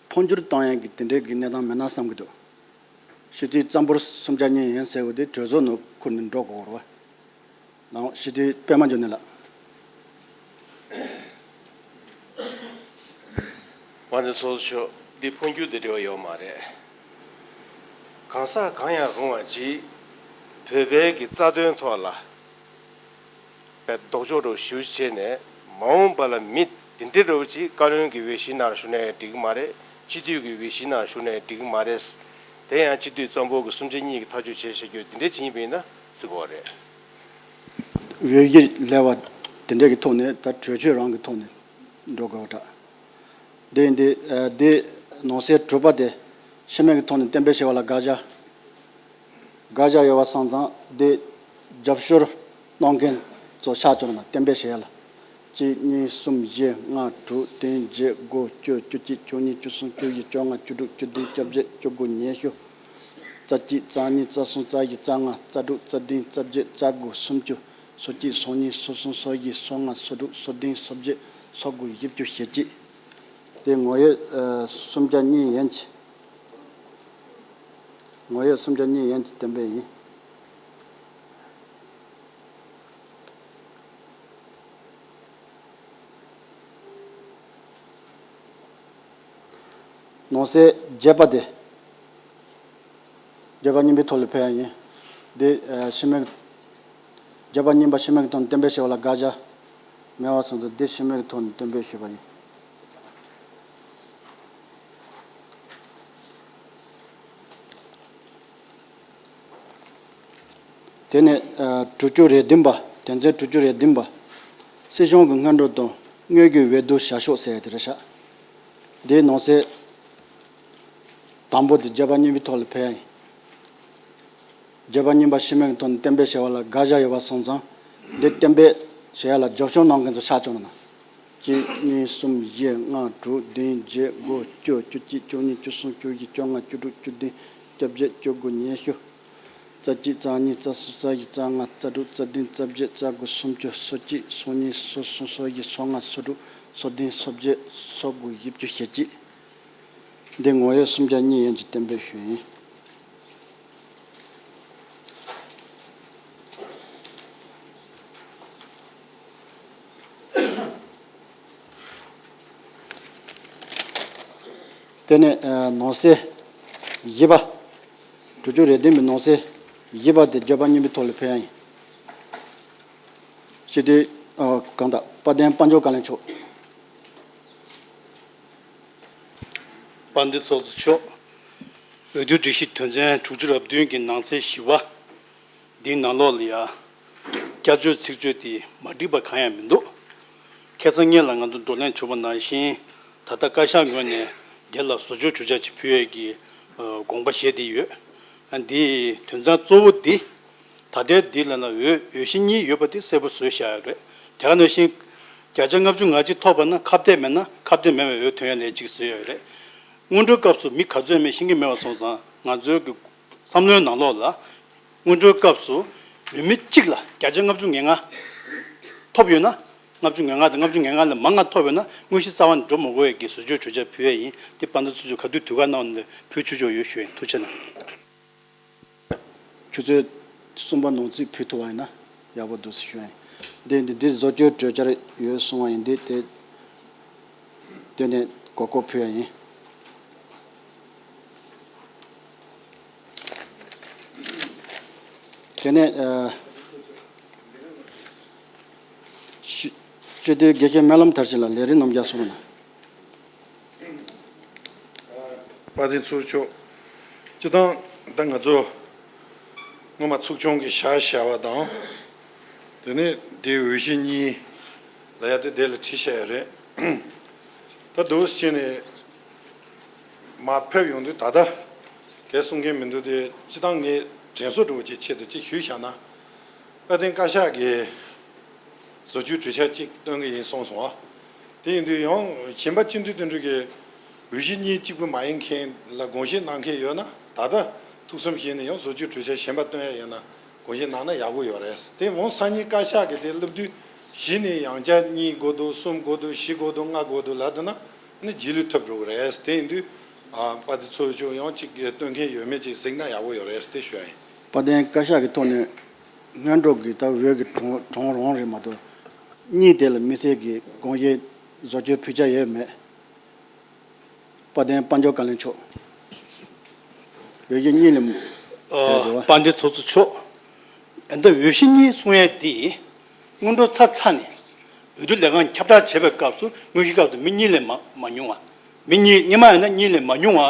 འཕོ་འགྱུར་བཏང་ཡག་གི་དེ་འདྲའི་གི་གནས་སྟངས་མེད་ན་བསམ་གྱི་འདུག་སྤྱི་འཐུས་གཙང་པོར་སུམ་ཆ་གཉིས་ཡན་ཟེར་བ་དེ་གྲོས་ཚོགས་ནང་ཁུར་ནས་འགྲོ་དགོས་རེད་བ། ནང་སྤྱི་འཐུས་པད་མ་འབྱུང་གནས་ལགས། དཔལ་ལྡན་ཚོགས་གཙོ་མཆོག་འདི་འཕོ་འགྱུར་དང་འབྲེལ་བ་ཡོད་མ་རེད། གང་ཟག་གང་ཡང་རུང་བ་ཅིག་བོད་པའི་གི་རྩ་དོན་ཐོག་ལ་པའི་ལྡོག་ཕྱོགས་འདྲ་བོ་ཞེ་པོ་ཅིག་བྱས་ནས། མ་འོངས་པ་ལ་མི་དེ་འདྲའི་འདྲ་བོ་ཅིག་བཀའ་བློན་གྱི་འོས་གཞིའི་ནང་ཞུགས་ན་ཡང་འགྲིག་གི་མ་རེད། སྤྱི་འཐུས་ཀྱི་འོས་གཞིའི་ནང་ཞུགས་ན་ཡང་འགྲིག་གི་མ་རེད། དེ་ཡང་སྤྱི་འཐུས་གཙང་པོ་གི་སུམ་ཆ་གཉིས་ཀྱིས་ཐག་གཅོད་བྱས་བྱེད་རྒྱུ་དེ་འདྲ་ཅིག་ཡིན་པ་ཡིན་ན་བརྩི་དགོས་རེད། འོས་གཞིར་སླེབས་པ་དེ་འདྲ་གི་ཐོག་ནས་ད་གྲོས་ཆོད་རང་གི་ཐོག་ནས་འགྲོ་དགོས་པ་འདྲ། དེ་ཡིན་དུས་ཨ་དེ་ནང་གསེས་དྲུག་པ་དེ་ཕྱི་མིག་གི་ཐོག་ནས་གཏན་འབེབས་བྱས་པ་ལ་དགག་བྱ། དགག་བྱ་ཡོད་པ་སོང་ཙང་དེ་རྒྱབ་སྐྱོར་གནང་མཁན་ཚོ་ཤར་བཅུག་ན་གཏན་འབེབས་བྱས་ཡ་ལ། གཅིག་གཉིས་གསུམ་བཞི་ལྔ་དྲུག་བདུན་བརྒྱད་དགུ་བཅུ་བཅུ་གཅིག་བཅུ་གཉིས་བཅུ་གསུམ་བཅུ་བཞི་བཅོ་ལྔ་བཅུ་དྲུག་བཅུ་བདུན་བཅོ་བརྒྱད་བཅུ་དགུ་ཉི་ཤུ། རྩ་གཅིག་རྩ་གཉིས་རྩ་གསུམ་རྩ་བཞི་རྩ་ལྔ་རྩ་དྲུག་རྩ་བདུན་རྩ་བརྒྱད་རྩ་དགུ་སུམ་ཅུ། སོ་གཅིག་སོ་གཉིས་སོ་གསུམ་སོ་བཞི་སོ་ལྔ་སོ་དྲུག་སོ་བདུན་སོ་བརྒྱད་སོ་དགུ་བཞི་བཅུ་ཞེ་གཅིག་དེ་ངོ་ཡོད་ཨ་སུམ་བརྒྱ་གཉིས་ཡན་གྱི། ངོ་ཡོད་སུམ་བརྒྱ་གཉིས་ཡན་གྱི་གཏན་འབེབས་ཡིན། ནང་གསེས་བརྒྱད་པ་དེ། བརྒྱད་པ་རྙིང་པའི་ཐོག་ལ་ཕེབས་ཡ་ཡིན། འདི་ཨ་ཕྱི་མའི། བརྒྱད་པ་རྙིང་པ་ཕྱི་མའི་ཐོག་ནས་གཏན་འབེབས་བྱས་པ་ལ་དགག་བྱ་མེད་པ་སོང་ཙང་འདི་ཕྱི་མའི་ཐོག་ནས་གཏན་འབེབས་ཞུས་པ་ཡིན། དེ་ནས་ཨ་དྲུག་ཅུ་རེ་བདུན་པ། དོན་ཚན་དྲུག་ཅུ་རེ་བདུན་པ། སྲིད་གཞུང་གི་སྔོན་འགྲོ་དང་དངོས་ཀྱི་འོས་བསྡུ་བྱ་ཕྱོགས་ཟེར་ཡ་དེ་རེད་ཤག་འདིའི་ནང་གསེས་དང་པོ་དེ་བརྒྱད་པ་རྙིང་པའི་ཐོག་ལ་ཕེབས་ཡ་ཡིན། བརྒྱད་པ་རྙིང་པ་ཕྱི་མའི་ཐོག་ནས་གཏན་འབེབས་བྱས་པ་ལ་དགག་བྱ་ཡོད་པ་སོང་ཙང་། འདི་གཏན་འབེབས་བྱེད་ཡ་ལ་རྒྱབ་སྐྱོར་གནང་མཁན་ཚོ་ཕྱག་བཅོ་གནང་། གཅིག་གཉིས་གསུམ་བཞི་ལྔ་དྲུག་བདུན་བརྒྱད་དགུ་བཅུ་བཅུ་གཅིག་བཅུ་གཉིས་བཅུ་གསུམ་བཅུ་བཞི་བཅོ་ལྔ་བཅུ་དྲུག་བཅུ་བདུན་བཅོ་བརྒྱད་བཅུ་དགུ་ཉི་ཤུ། རྩ་གཅིག་རྩ་གཉིས་རྩ་གསུམ་རྩ་བཞི་རྩ་ལྔ་རྩ་དྲུག་རྩ་བདུན་རྩ་བརྒྱད་རྩ་དགུ་སུམ་ཅུ། སོ་གཅིག་སོ་གཉིས་སོ་གསུམ་སོ་བཞི་སོ་ལྔ་སོ་དྲུག་སོ་བདུན་སོ་བརྒྱད་སོ་དགུ་བཞི་བཅུ་ཞེ་གཅིག་འདི་ངོ་ཡོད་སུམ་བརྒྱ་གཉིས་ཡན་གྱི་གཏན་འབེབས་ཞུས་ཡིན། དེ་ནས་ཨ་ནང་གསེས་བཞི་པ། དྲུག་ཅུ་རེ་བདུན་པའི་ནང་གསེས་བཞི་པ་དེ་བརྗོད་པ་རྙིང་པའི་ཐོག་ལ་ཕེབས་ཡ་ཡིན། སྤྱི་འཐུས་ཨ་གང་དག་དཔལ་ལྡན་དཔལ་འབྱོར་བཀའ་བློན་མཆོག་དཔལ་ལྡན་ཚོགས་གཙོ་མཆོག་འོས་བསྡུ་སྒྲིག་གཞི་དོན་ཚན་དྲུག་ཅུ་རེ་བདུན་གྱི་ནང་གསེས་བཞི་པ། འདིའི་ནང་ལོགས་ལ་ཡ། བསྐྱར་བཅོས་ཚིག་བརྗོད་དེ་མ་འགྲིག་པ་གང་ཡང་མི་འདུག་ཁ་སང་ཉིན་ལ་ང་ཚོ་བགྲོ་གླེང་བྱུང་བ་ནང་བཞིན་ད་ལྟ་བཀའ་ཤག་ངོས་ནས་འདི་ལ་བཟོ་བཅོས་གྲོས་འཆར་ཅིག་ཕུལ་ཡས་ཀྱི་དགོངས་པ་བཞེས་བསྡད་ཡོད། འདིའི་དོན་ཚན་གཙོ་བོ་འདི། ད་ལྟའི་འདི་ལ་ན་འོས་འོས་གཞི་གཉིས་ཡོད་པ་དེ་གསལ་པོ་བཟོས་བཞག་ཡོད་རེད། དེ་ག་ནང་བཞིན། བརྒྱ་ཆ་ལྔ་བཅུ་ང་གཅིག་ཐོབ་པ་ན་ཁ་གཏད་མེད་ན་ཁ་གཏད་མེད་པའི་འོས་ཐོན་ཡ་ལས་གཅིག་བཟོས་ཡོད་རེད། སྔོན་འགྲོའི་སྐབས་སུ་མི་ག་ཚོད་མེད་ཤེས་ཀྱི་མེད་པ་སོང་ཙང་ང་ཚོའི་གི་བསམ་བློའི་ནང་ལོགས་ལ། སྔོན་འགྲོའི་སྐབས་སུ་འོས་མི་གཅིག་ལ་བརྒྱ་ཆ་ལྔ་བཅུ་ང་ལྔ་ཐོབ་ཡོད་ན། ལྔ་བཅུ་ང་ལྔ་དང་ལྔ་བཅུ་ང་ལྔ་ལས་མང་ང་ཐོབ་ཡོད་ན་དངོས་གཞི་རྩ་བ་ནས་འགྲོ་མི་དགོས་ཡས་ཀྱི་བཟོ་བཅོས་གྲོས་འཆར་ཕུལ་ཡས་ཡིན། དེ་དཔལ་ལྡན་ཚོགས་གཙོ་ག་དུས་དུས་བཀག་གནང་ནས་ཕུལ་ཆོག་ཆོག་ཡོད་ཞུ་ཡིན། ཐུགས་རྗེ་གནང་། ཆུ་ཚོད་གསུམ་པ་ནང་ཚུད་ཕུལ་ཐུབ་པ་ཡིན་ན་ཡག་པོ་འདུག་ཟེར་ཞུ་ཡ་ཡིན། འདི་འདི་འདི་བཟོ་བཅོས་གྲོས་འཆར་ཡོད་གསུང་བ་ཡིན། འདི་དེ་དེ་ནས་གོ་སྐབས་ཕུལ་ཡ་ཡིན། དེ་ནས་ཨ་སྤྱི་སྤྱི་འཐུས་དགེ་བཤེས་སྨོན་ལམ་མཐར་ཕྱིན་ལགས་ལས་རིམ་རྣམས་བརྒྱ་གསུང་རོགས་གནང་། དཔལ་ལྡན་ཚོགས་གཙོ། སྤྱི་བཏང་ད་ང་ཚོ་སྔོན་མ་ཚོགས་ཆུང་གི་བཞག་བཞག་པ་དང་། དེ་ནས་དེའི་འོས་གཞི་གཉིས་ལ་ཡ་དེ་དེ་ལ་ཁྲིད་བཞག་ཡོད་རེད། ད་འདུག་སེ་བྱས་ནས་མར་ཕེབས་ཡོང་དུས་ད་ལྟ་གས་གསུང་མཁན་མི་འདུག་སྟེ། སྤྱི་བཏང་ངས་དྲན་གསོ་འདྲ་བོ་ཅིག་ཆེད་དུ་ཅིག་ཞུས་བཞག་ན། དཔལ་ལྡན་བཀའ་ཤག་གིས་བཟོ་བཅོས་གྲོས་འཆར་ཅིག་བཏོན་གྱི་ཡིན་གསུངས་སོང་ཨ། དེ་ཡིན་དུས་ཡང་གཞན་པ་སྤྱི་འཐུས་དེ་འདྲ་གི་འོས་གཞི་གཉིས་གཅིག་པུ་མ་ཡིན་མཁན་ལ་དགོངས་བཞེས་གནང་མཁན་ཡོད་ན། ད་ལྟ་ཐུགས་བསམ་བཞེས་ནས་ཡང་བཟོ་བཅོས་གྲོས་འཆར་གཞན་པ་བཏོན་ཡ་ཡོད་ན་དགོངས་བཞེས་གནང་ན་ཡག་པོ་ཡོད་རེད། དེ་འོང་སང་ཉིན་བཀའ་ཤག་གིས་དེ་སླེབས་དུས་གཞི་ནས་ཡང་བསྐྱར་གཉིས་དགོས་འདུག་གསུམ་དགོས་འདུག་བཞི་དགོས་འདུག་ལྔ་དགོས་འདུག་ལབ་འདུག་ན་ནི་རྗེས་ལུས་ཐོབ་འགྲོ་གི་རེད། དེ་ཡིན་དུས་ཨ་དཔལ་ལྡན་ཚོགས་གཙོ་ཡང་ཅིག་བཏོན་མཁན་ཡོད་མེད་ཅིག་གཟིགས་ན་ཡག་པོ་ཡོད་རེད་དེ་ཞུ་ཡ་ཡིན། དཔལ་ལྡན་བཀའ་ཤག་གི་ཐོག་ནས་སྔོན་འགྲོ་གི་ད་འོས་ཀྱི་གྲངས་གྲངས་རང་རེད་མ་གཏོགས། གཉིས་དེ་ལ་དམིགས་བསལ་གྱི་དགོངས་བཞེས་བཟོ་བཅོས་ཕུལ་བྱ་ཡོད་མེད། དཔལ་ལྡན་དཔལ་འབྱོར་བཀའ་བློན་མཆོག་འོས་གཞི་གཉིས་ལས་ཨ། ཟེར་བ། དཔལ་ལྡན་ཚོགས་གཙོ་མཆོག་ཨ་ནི་འོས་གཞི་གཉིས་གསུང་ཡས་འདི། སྔོན་འགྲོ་ཚར་ཚར་ནས། འོས་བསྡུ་ལས་ཁང་ཁྱབ་བསྒྲགས་བྱེད་པའི་སྐབས་སུ་དངོས་གཞིའི་སྐབས་སུ་མི་གཉིས་ལས་མ་མ་ཉུང་བ། མི་གཉིས་སྔོན་མ་ཡིན་ན་གཉིས་ལས་མ་ཉུང་བ་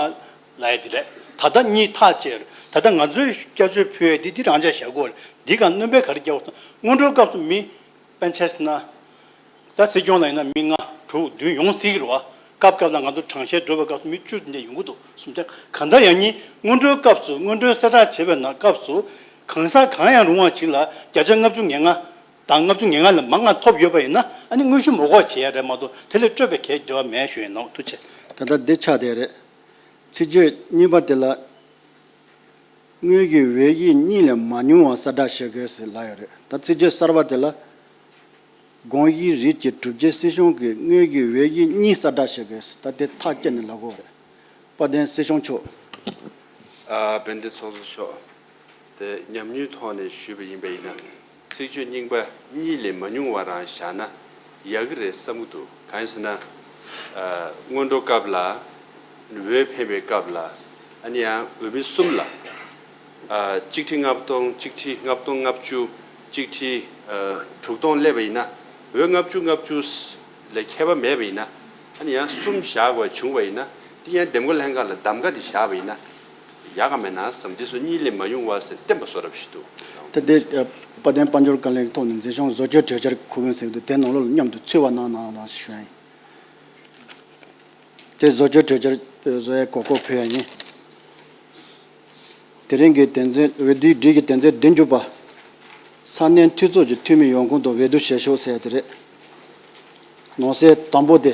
ལབ་ཡས་འདི་རེད། ད་ལྟ་གཉིས་ཐག་བཅད་རེད། ད་ལྟ་ང་ཚོས་བསྐྱར་བཅོས་ཕུལ་ཡས་འདི་འདི་རང་འཇགས་བཞག་དགོས་རེད། འདི་ག་སྣོན་པ་ག་རེ་རྒྱག་དགོས་སོང་། སྔོན་འགྲོའི་སྐབས་སུ་མི། དཔེར་ན་ཆ་བཞག་ན། ད་སྲིད་སྐྱོང་ལ་ཡིན་ན་མི་ལྔ་དྲུག་བདུན་ཡོང་སྲིད་ཀྱི་རེད་བ། སྐབས་སྐབས་ལ་ང་ཚོ་གྲངས་བཤེར་འགྲོ་བའི་སྐབས་སུ་མི་བཅུ་དེ་འདྲ་ཡོང་གི་འདུག་གསུམ་ཆ་གང་ལྟར་ཡང་སྙིང་སྔོན་འགྲོའི་སྐབས་སུ་སྔོན་འགྲོའི་གསལ་བསྒྲགས་བྱེད་པའི་ནང་སྐབས་སུ། གང་ཟག་གང་ཡང་རུང་བ་ཞིག་ལ་བརྒྱ་ཆ་ལྔ་བཅུ་ང་ལྔ་དང་ལྔ་བཅུ་ང་ལྔ་ལས་མང་ང་ཐོབ་ཡོད་པ་ཡིན་ན་ཨ་ནི་དངོས་གཞི་མོ་འགོག་བྱེད་ཡ་རེད་མ་གཏོགས་དེ་ལས་སྤྲོད་པའི་གལ་འགྱུར་བ་མེད་ཞུ་ཡིན་ནོ། ཐུགས་རྗེ་ཆེ། ད་ལྟ་འདི་ཆགས་བསྡད་རེད། ཚིག་བརྗོད་གཉིས་པ་དེ་ལ། དངོས་ཀྱི་འོས་གཞི་གཉིས་ལས་མ་ཉུང་བ་གསལ་བསྒྲགས་བྱེད་དགོས་ཟེར་ལབ་ཡོད་རེད། ད་ཚིག་བརྗོད་གསར་པ་དེ་ལ། དགོངས་གཞི་རིགས་ཀྱི་གྲུབ་ཆའི་སྲིད་གཞུང་གི་དངོས་ཀྱི་འོས་གཞི་གཉིས་གསལ་བསྒྲགས་བྱེད་དགོས་ཟེར། ད་དེ་ཐག་བཅད་ནས་ལབ་དགོས་རེད། དཔལ་ལྡན་སྲིད་སྐྱོང་མཆོག། ཨ། དཔལ་ལྡན་ཚོགས་གཙོ་མཆོག། དེ་ཉམས་མྱོང་ཐོག་ནས་ཞུས་པ་ཡིན་པ་ཡིན་ན། ཚིག་བརྗོད་རྙིང་པ་གཉིས་ལས་མ་ཉུང་བ་རང་བཞག་ན་ཡག་གི་རེད་བསམ་གྱི་འདུག། གང་ཡིན་ཟེར་ན། ཨ། སྔོན་འགྲོ་སྐབས་ལ། འོས་འཕེན་པའི་སྐབས་ལ། ཨ་ནི་ཡང་འོས་མི་གསུམ་ལ། ཨ། གཅིག་ཁྲི་ལྔ་སྟོང་། གཅིག་ཁྲི་ལྔ་སྟོང་ལྔ་བཅུ། གཅིག་ཁྲི། ཨ། དྲུག་སྟོང་སླེབས་པ་ཡིན་ན། འོས་ལྔ་བཅུ་ལྔ་བཅུ་ལས་ཁྱད་པར་མེད་པ་ཡིན་ན། ཨ་ནི་ཡང་གསུམ་བཞག་དགོས་བྱུང་བ་ཡིན་ན། དེ་ཡང་འདེམས་བསྐོ་ལྷན་ཁང་ལ་གདམ་ག་དེ་བཞག་པ་ཡིན་ན། ཡག་ག་མེད་ན་བསམ། འདི་ཚོ་གཉིས་ལས་མ་ཡོང་བ་ཟེར་བསྟན་པ་བཟོ་འདྲ་ཞིག་འདུག། ད་ལྟའི་དཔལ་ལྡན་དཔལ་འབྱོར་བཀའ་བློན་གྱི་ཐོག་ནས་འཛིན་སྐྱོང་བཟོ་བཅོས་གྲོས་འཆར་འཁུར་མཁན་ཟེར་གྱི་འདུག། དེ་ནང་ལོགས་ལ་མཉམ་དུ་ཚུད་པ་གནང་གནང་གནང་ཞེས་ཞུ་ཡ་ཡིན། དེ་བཟོ་བཅོས་གྲོས་འཆར་བཟོ་ཡའི་གོ་སྐབས་ཕུལ་ཡ་ཡིན། དེ་རིང་གི་དོན་ཚན། འོས་བསྡུའི་སྒྲིག་གཞི་དོན་ཚན་བདུན་ཅུ་པ། ས་གནས་འཐུས་ཚོགས་ཀྱི་འཐུས་མི་ཡོང་ཁུངས་དང་འོས་བསྡུ་བྱེད་ཕྱོགས་ཟེར་ཡ་དེ་རེད། ནང་གསེས་དང་པོ་དེ་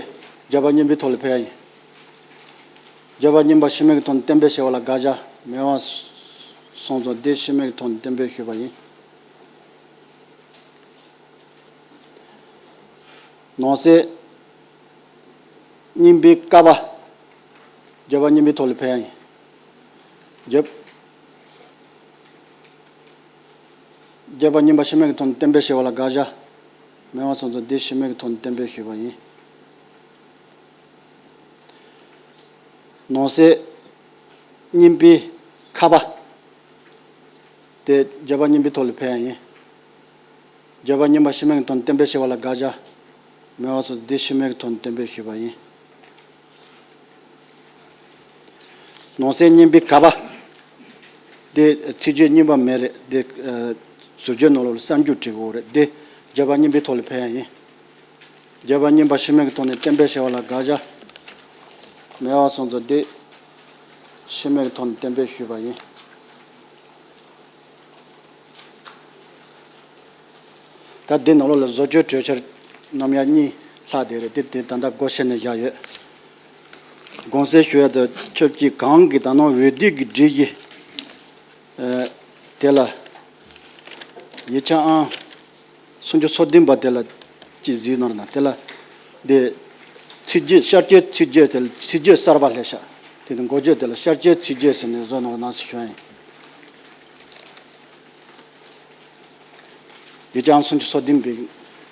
རྒྱ་བལ་གཉིས་པོའི་ཐོག་ལ་ཕེབས་ཡ་ཡིན། རྒྱ་བལ་གཉིས་པ་ཕྱི་མིག་གི་ཐོག་ནས་གཏན་འབེབས་བྱས་པ་ལ་དགག་བྱ་མེད་པ་སོང་ཙང་། དེ་ཕྱི་མིག་གི་ཐོག་ནས་གཏན་འབེབས་ཞུས་པ་ཡིན། ནང་གསེས་གཉིས་པའི་ཀ་པ། རྒྱ་བལ་གཉིས་པོའི་ཐོག་ལ་ཕེབས་ཡ་ཡིན། རྒྱ། རྒྱ་བལ་གཉིས་པ་ཕྱི་མིག་གི་ཐོག་ནས་གཏན་འབེབས་བྱས་པ་ལ་དགག་བྱ་མེད་པ་སོང་ཙང་། དེ་ཕྱི་མིག་གི་ཐོག་ནས་གཏན་འབེབས་ཞུས་པ་ཡིན། ནང་གསེས་གཉིས་པའི་ཁ་པ། དེ་རྒྱ་བལ་གཉིས་པོའི་ཐོག་ལ་ཕེབས་ཡ་ཡིན། རྒྱ་བལ་གཉིས་པ་ཕྱི་མིག་གི་ཐོག་ནས་གཏན་འབེབས་བྱས་པ་ལ་དགག་བྱ་མེད་པ་སོང་ཙང་། དེ་ཕྱི་མིག་གི་ཐོག་ནས་གཏན་འབེབས་ཞུས་པ་ཡིན། ནང་གསེས་གཉིས་པའི་ག་པ། དེ་ཚིག་བརྗོད་རྙིང་པ་མེད་རེད། དེ། ཨ། ཟུར་བརྗོད་ནང་ལོགས་ལ་གསར་འཇུག་བྲིས་དགོས་རེད། དེ་རྒྱ་བལ་གཉིས་པོའི་ཐོག་ལ་ཕེབས་ཡ་ཡིན། རྒྱ་བལ་གཉིས་པ་ཕྱི་མིག་གི་ཐོག་ནས་གཏན་འབེབས་བྱས་པ་ལ་དགག་བྱ་མེད་པ་སོང་ཙང་། དེ་ཕྱི་མིག་གི་ཐོག་ནས་གཏན་འབེབས་ཞུས་པ་ཡིན། ད་འདི་ནང་ལོགས་ལ་བཟོ་བཅོས་གྲོས་འཆར་རྣམ་གཞག་གཉིས་ལྷག་བསྡད་རེད། དེ་དེ་ད་ལྟ་སྒོ་ཕྱེ་ནས་བཞག་ཡོད། དགོངས་སེལ་ཞུ་ཡ་དང་ཆབས་ཅིག། གོང་གི་ད་ནང་འོས་བསྡུ་གི་སྒྲིག་གཞི། ཨ། དེ་ལ་ཡིག་ཆ་ཨང་སུམ་ཅུ་སོ་བདུན་པ་དེ་ལ་ཅིག་གཟིགས་གནང་རོགས་གནང་། དེ་ལ་དེ་ཚིག་བརྗོད། ཤར་སྐྱོད་ཚིག་བརྗོད། དེ་ལ་ཚིག་བརྗོད་གསར་པ་སླེབས་ཤག། དེ་ནི་འགོ་བརྗོད་དེ་ལ་ཤར་སྐྱོད་ཚིག་བརྗོད་ཟེར་ནས་བཟོ་གནང་རོགས་གནང་ཞེས་ཞུ་ཡ་ཡིན། ཡིག་ཆ་ཨང་སུམ་ཅུ་སོ་བདུན་པའི་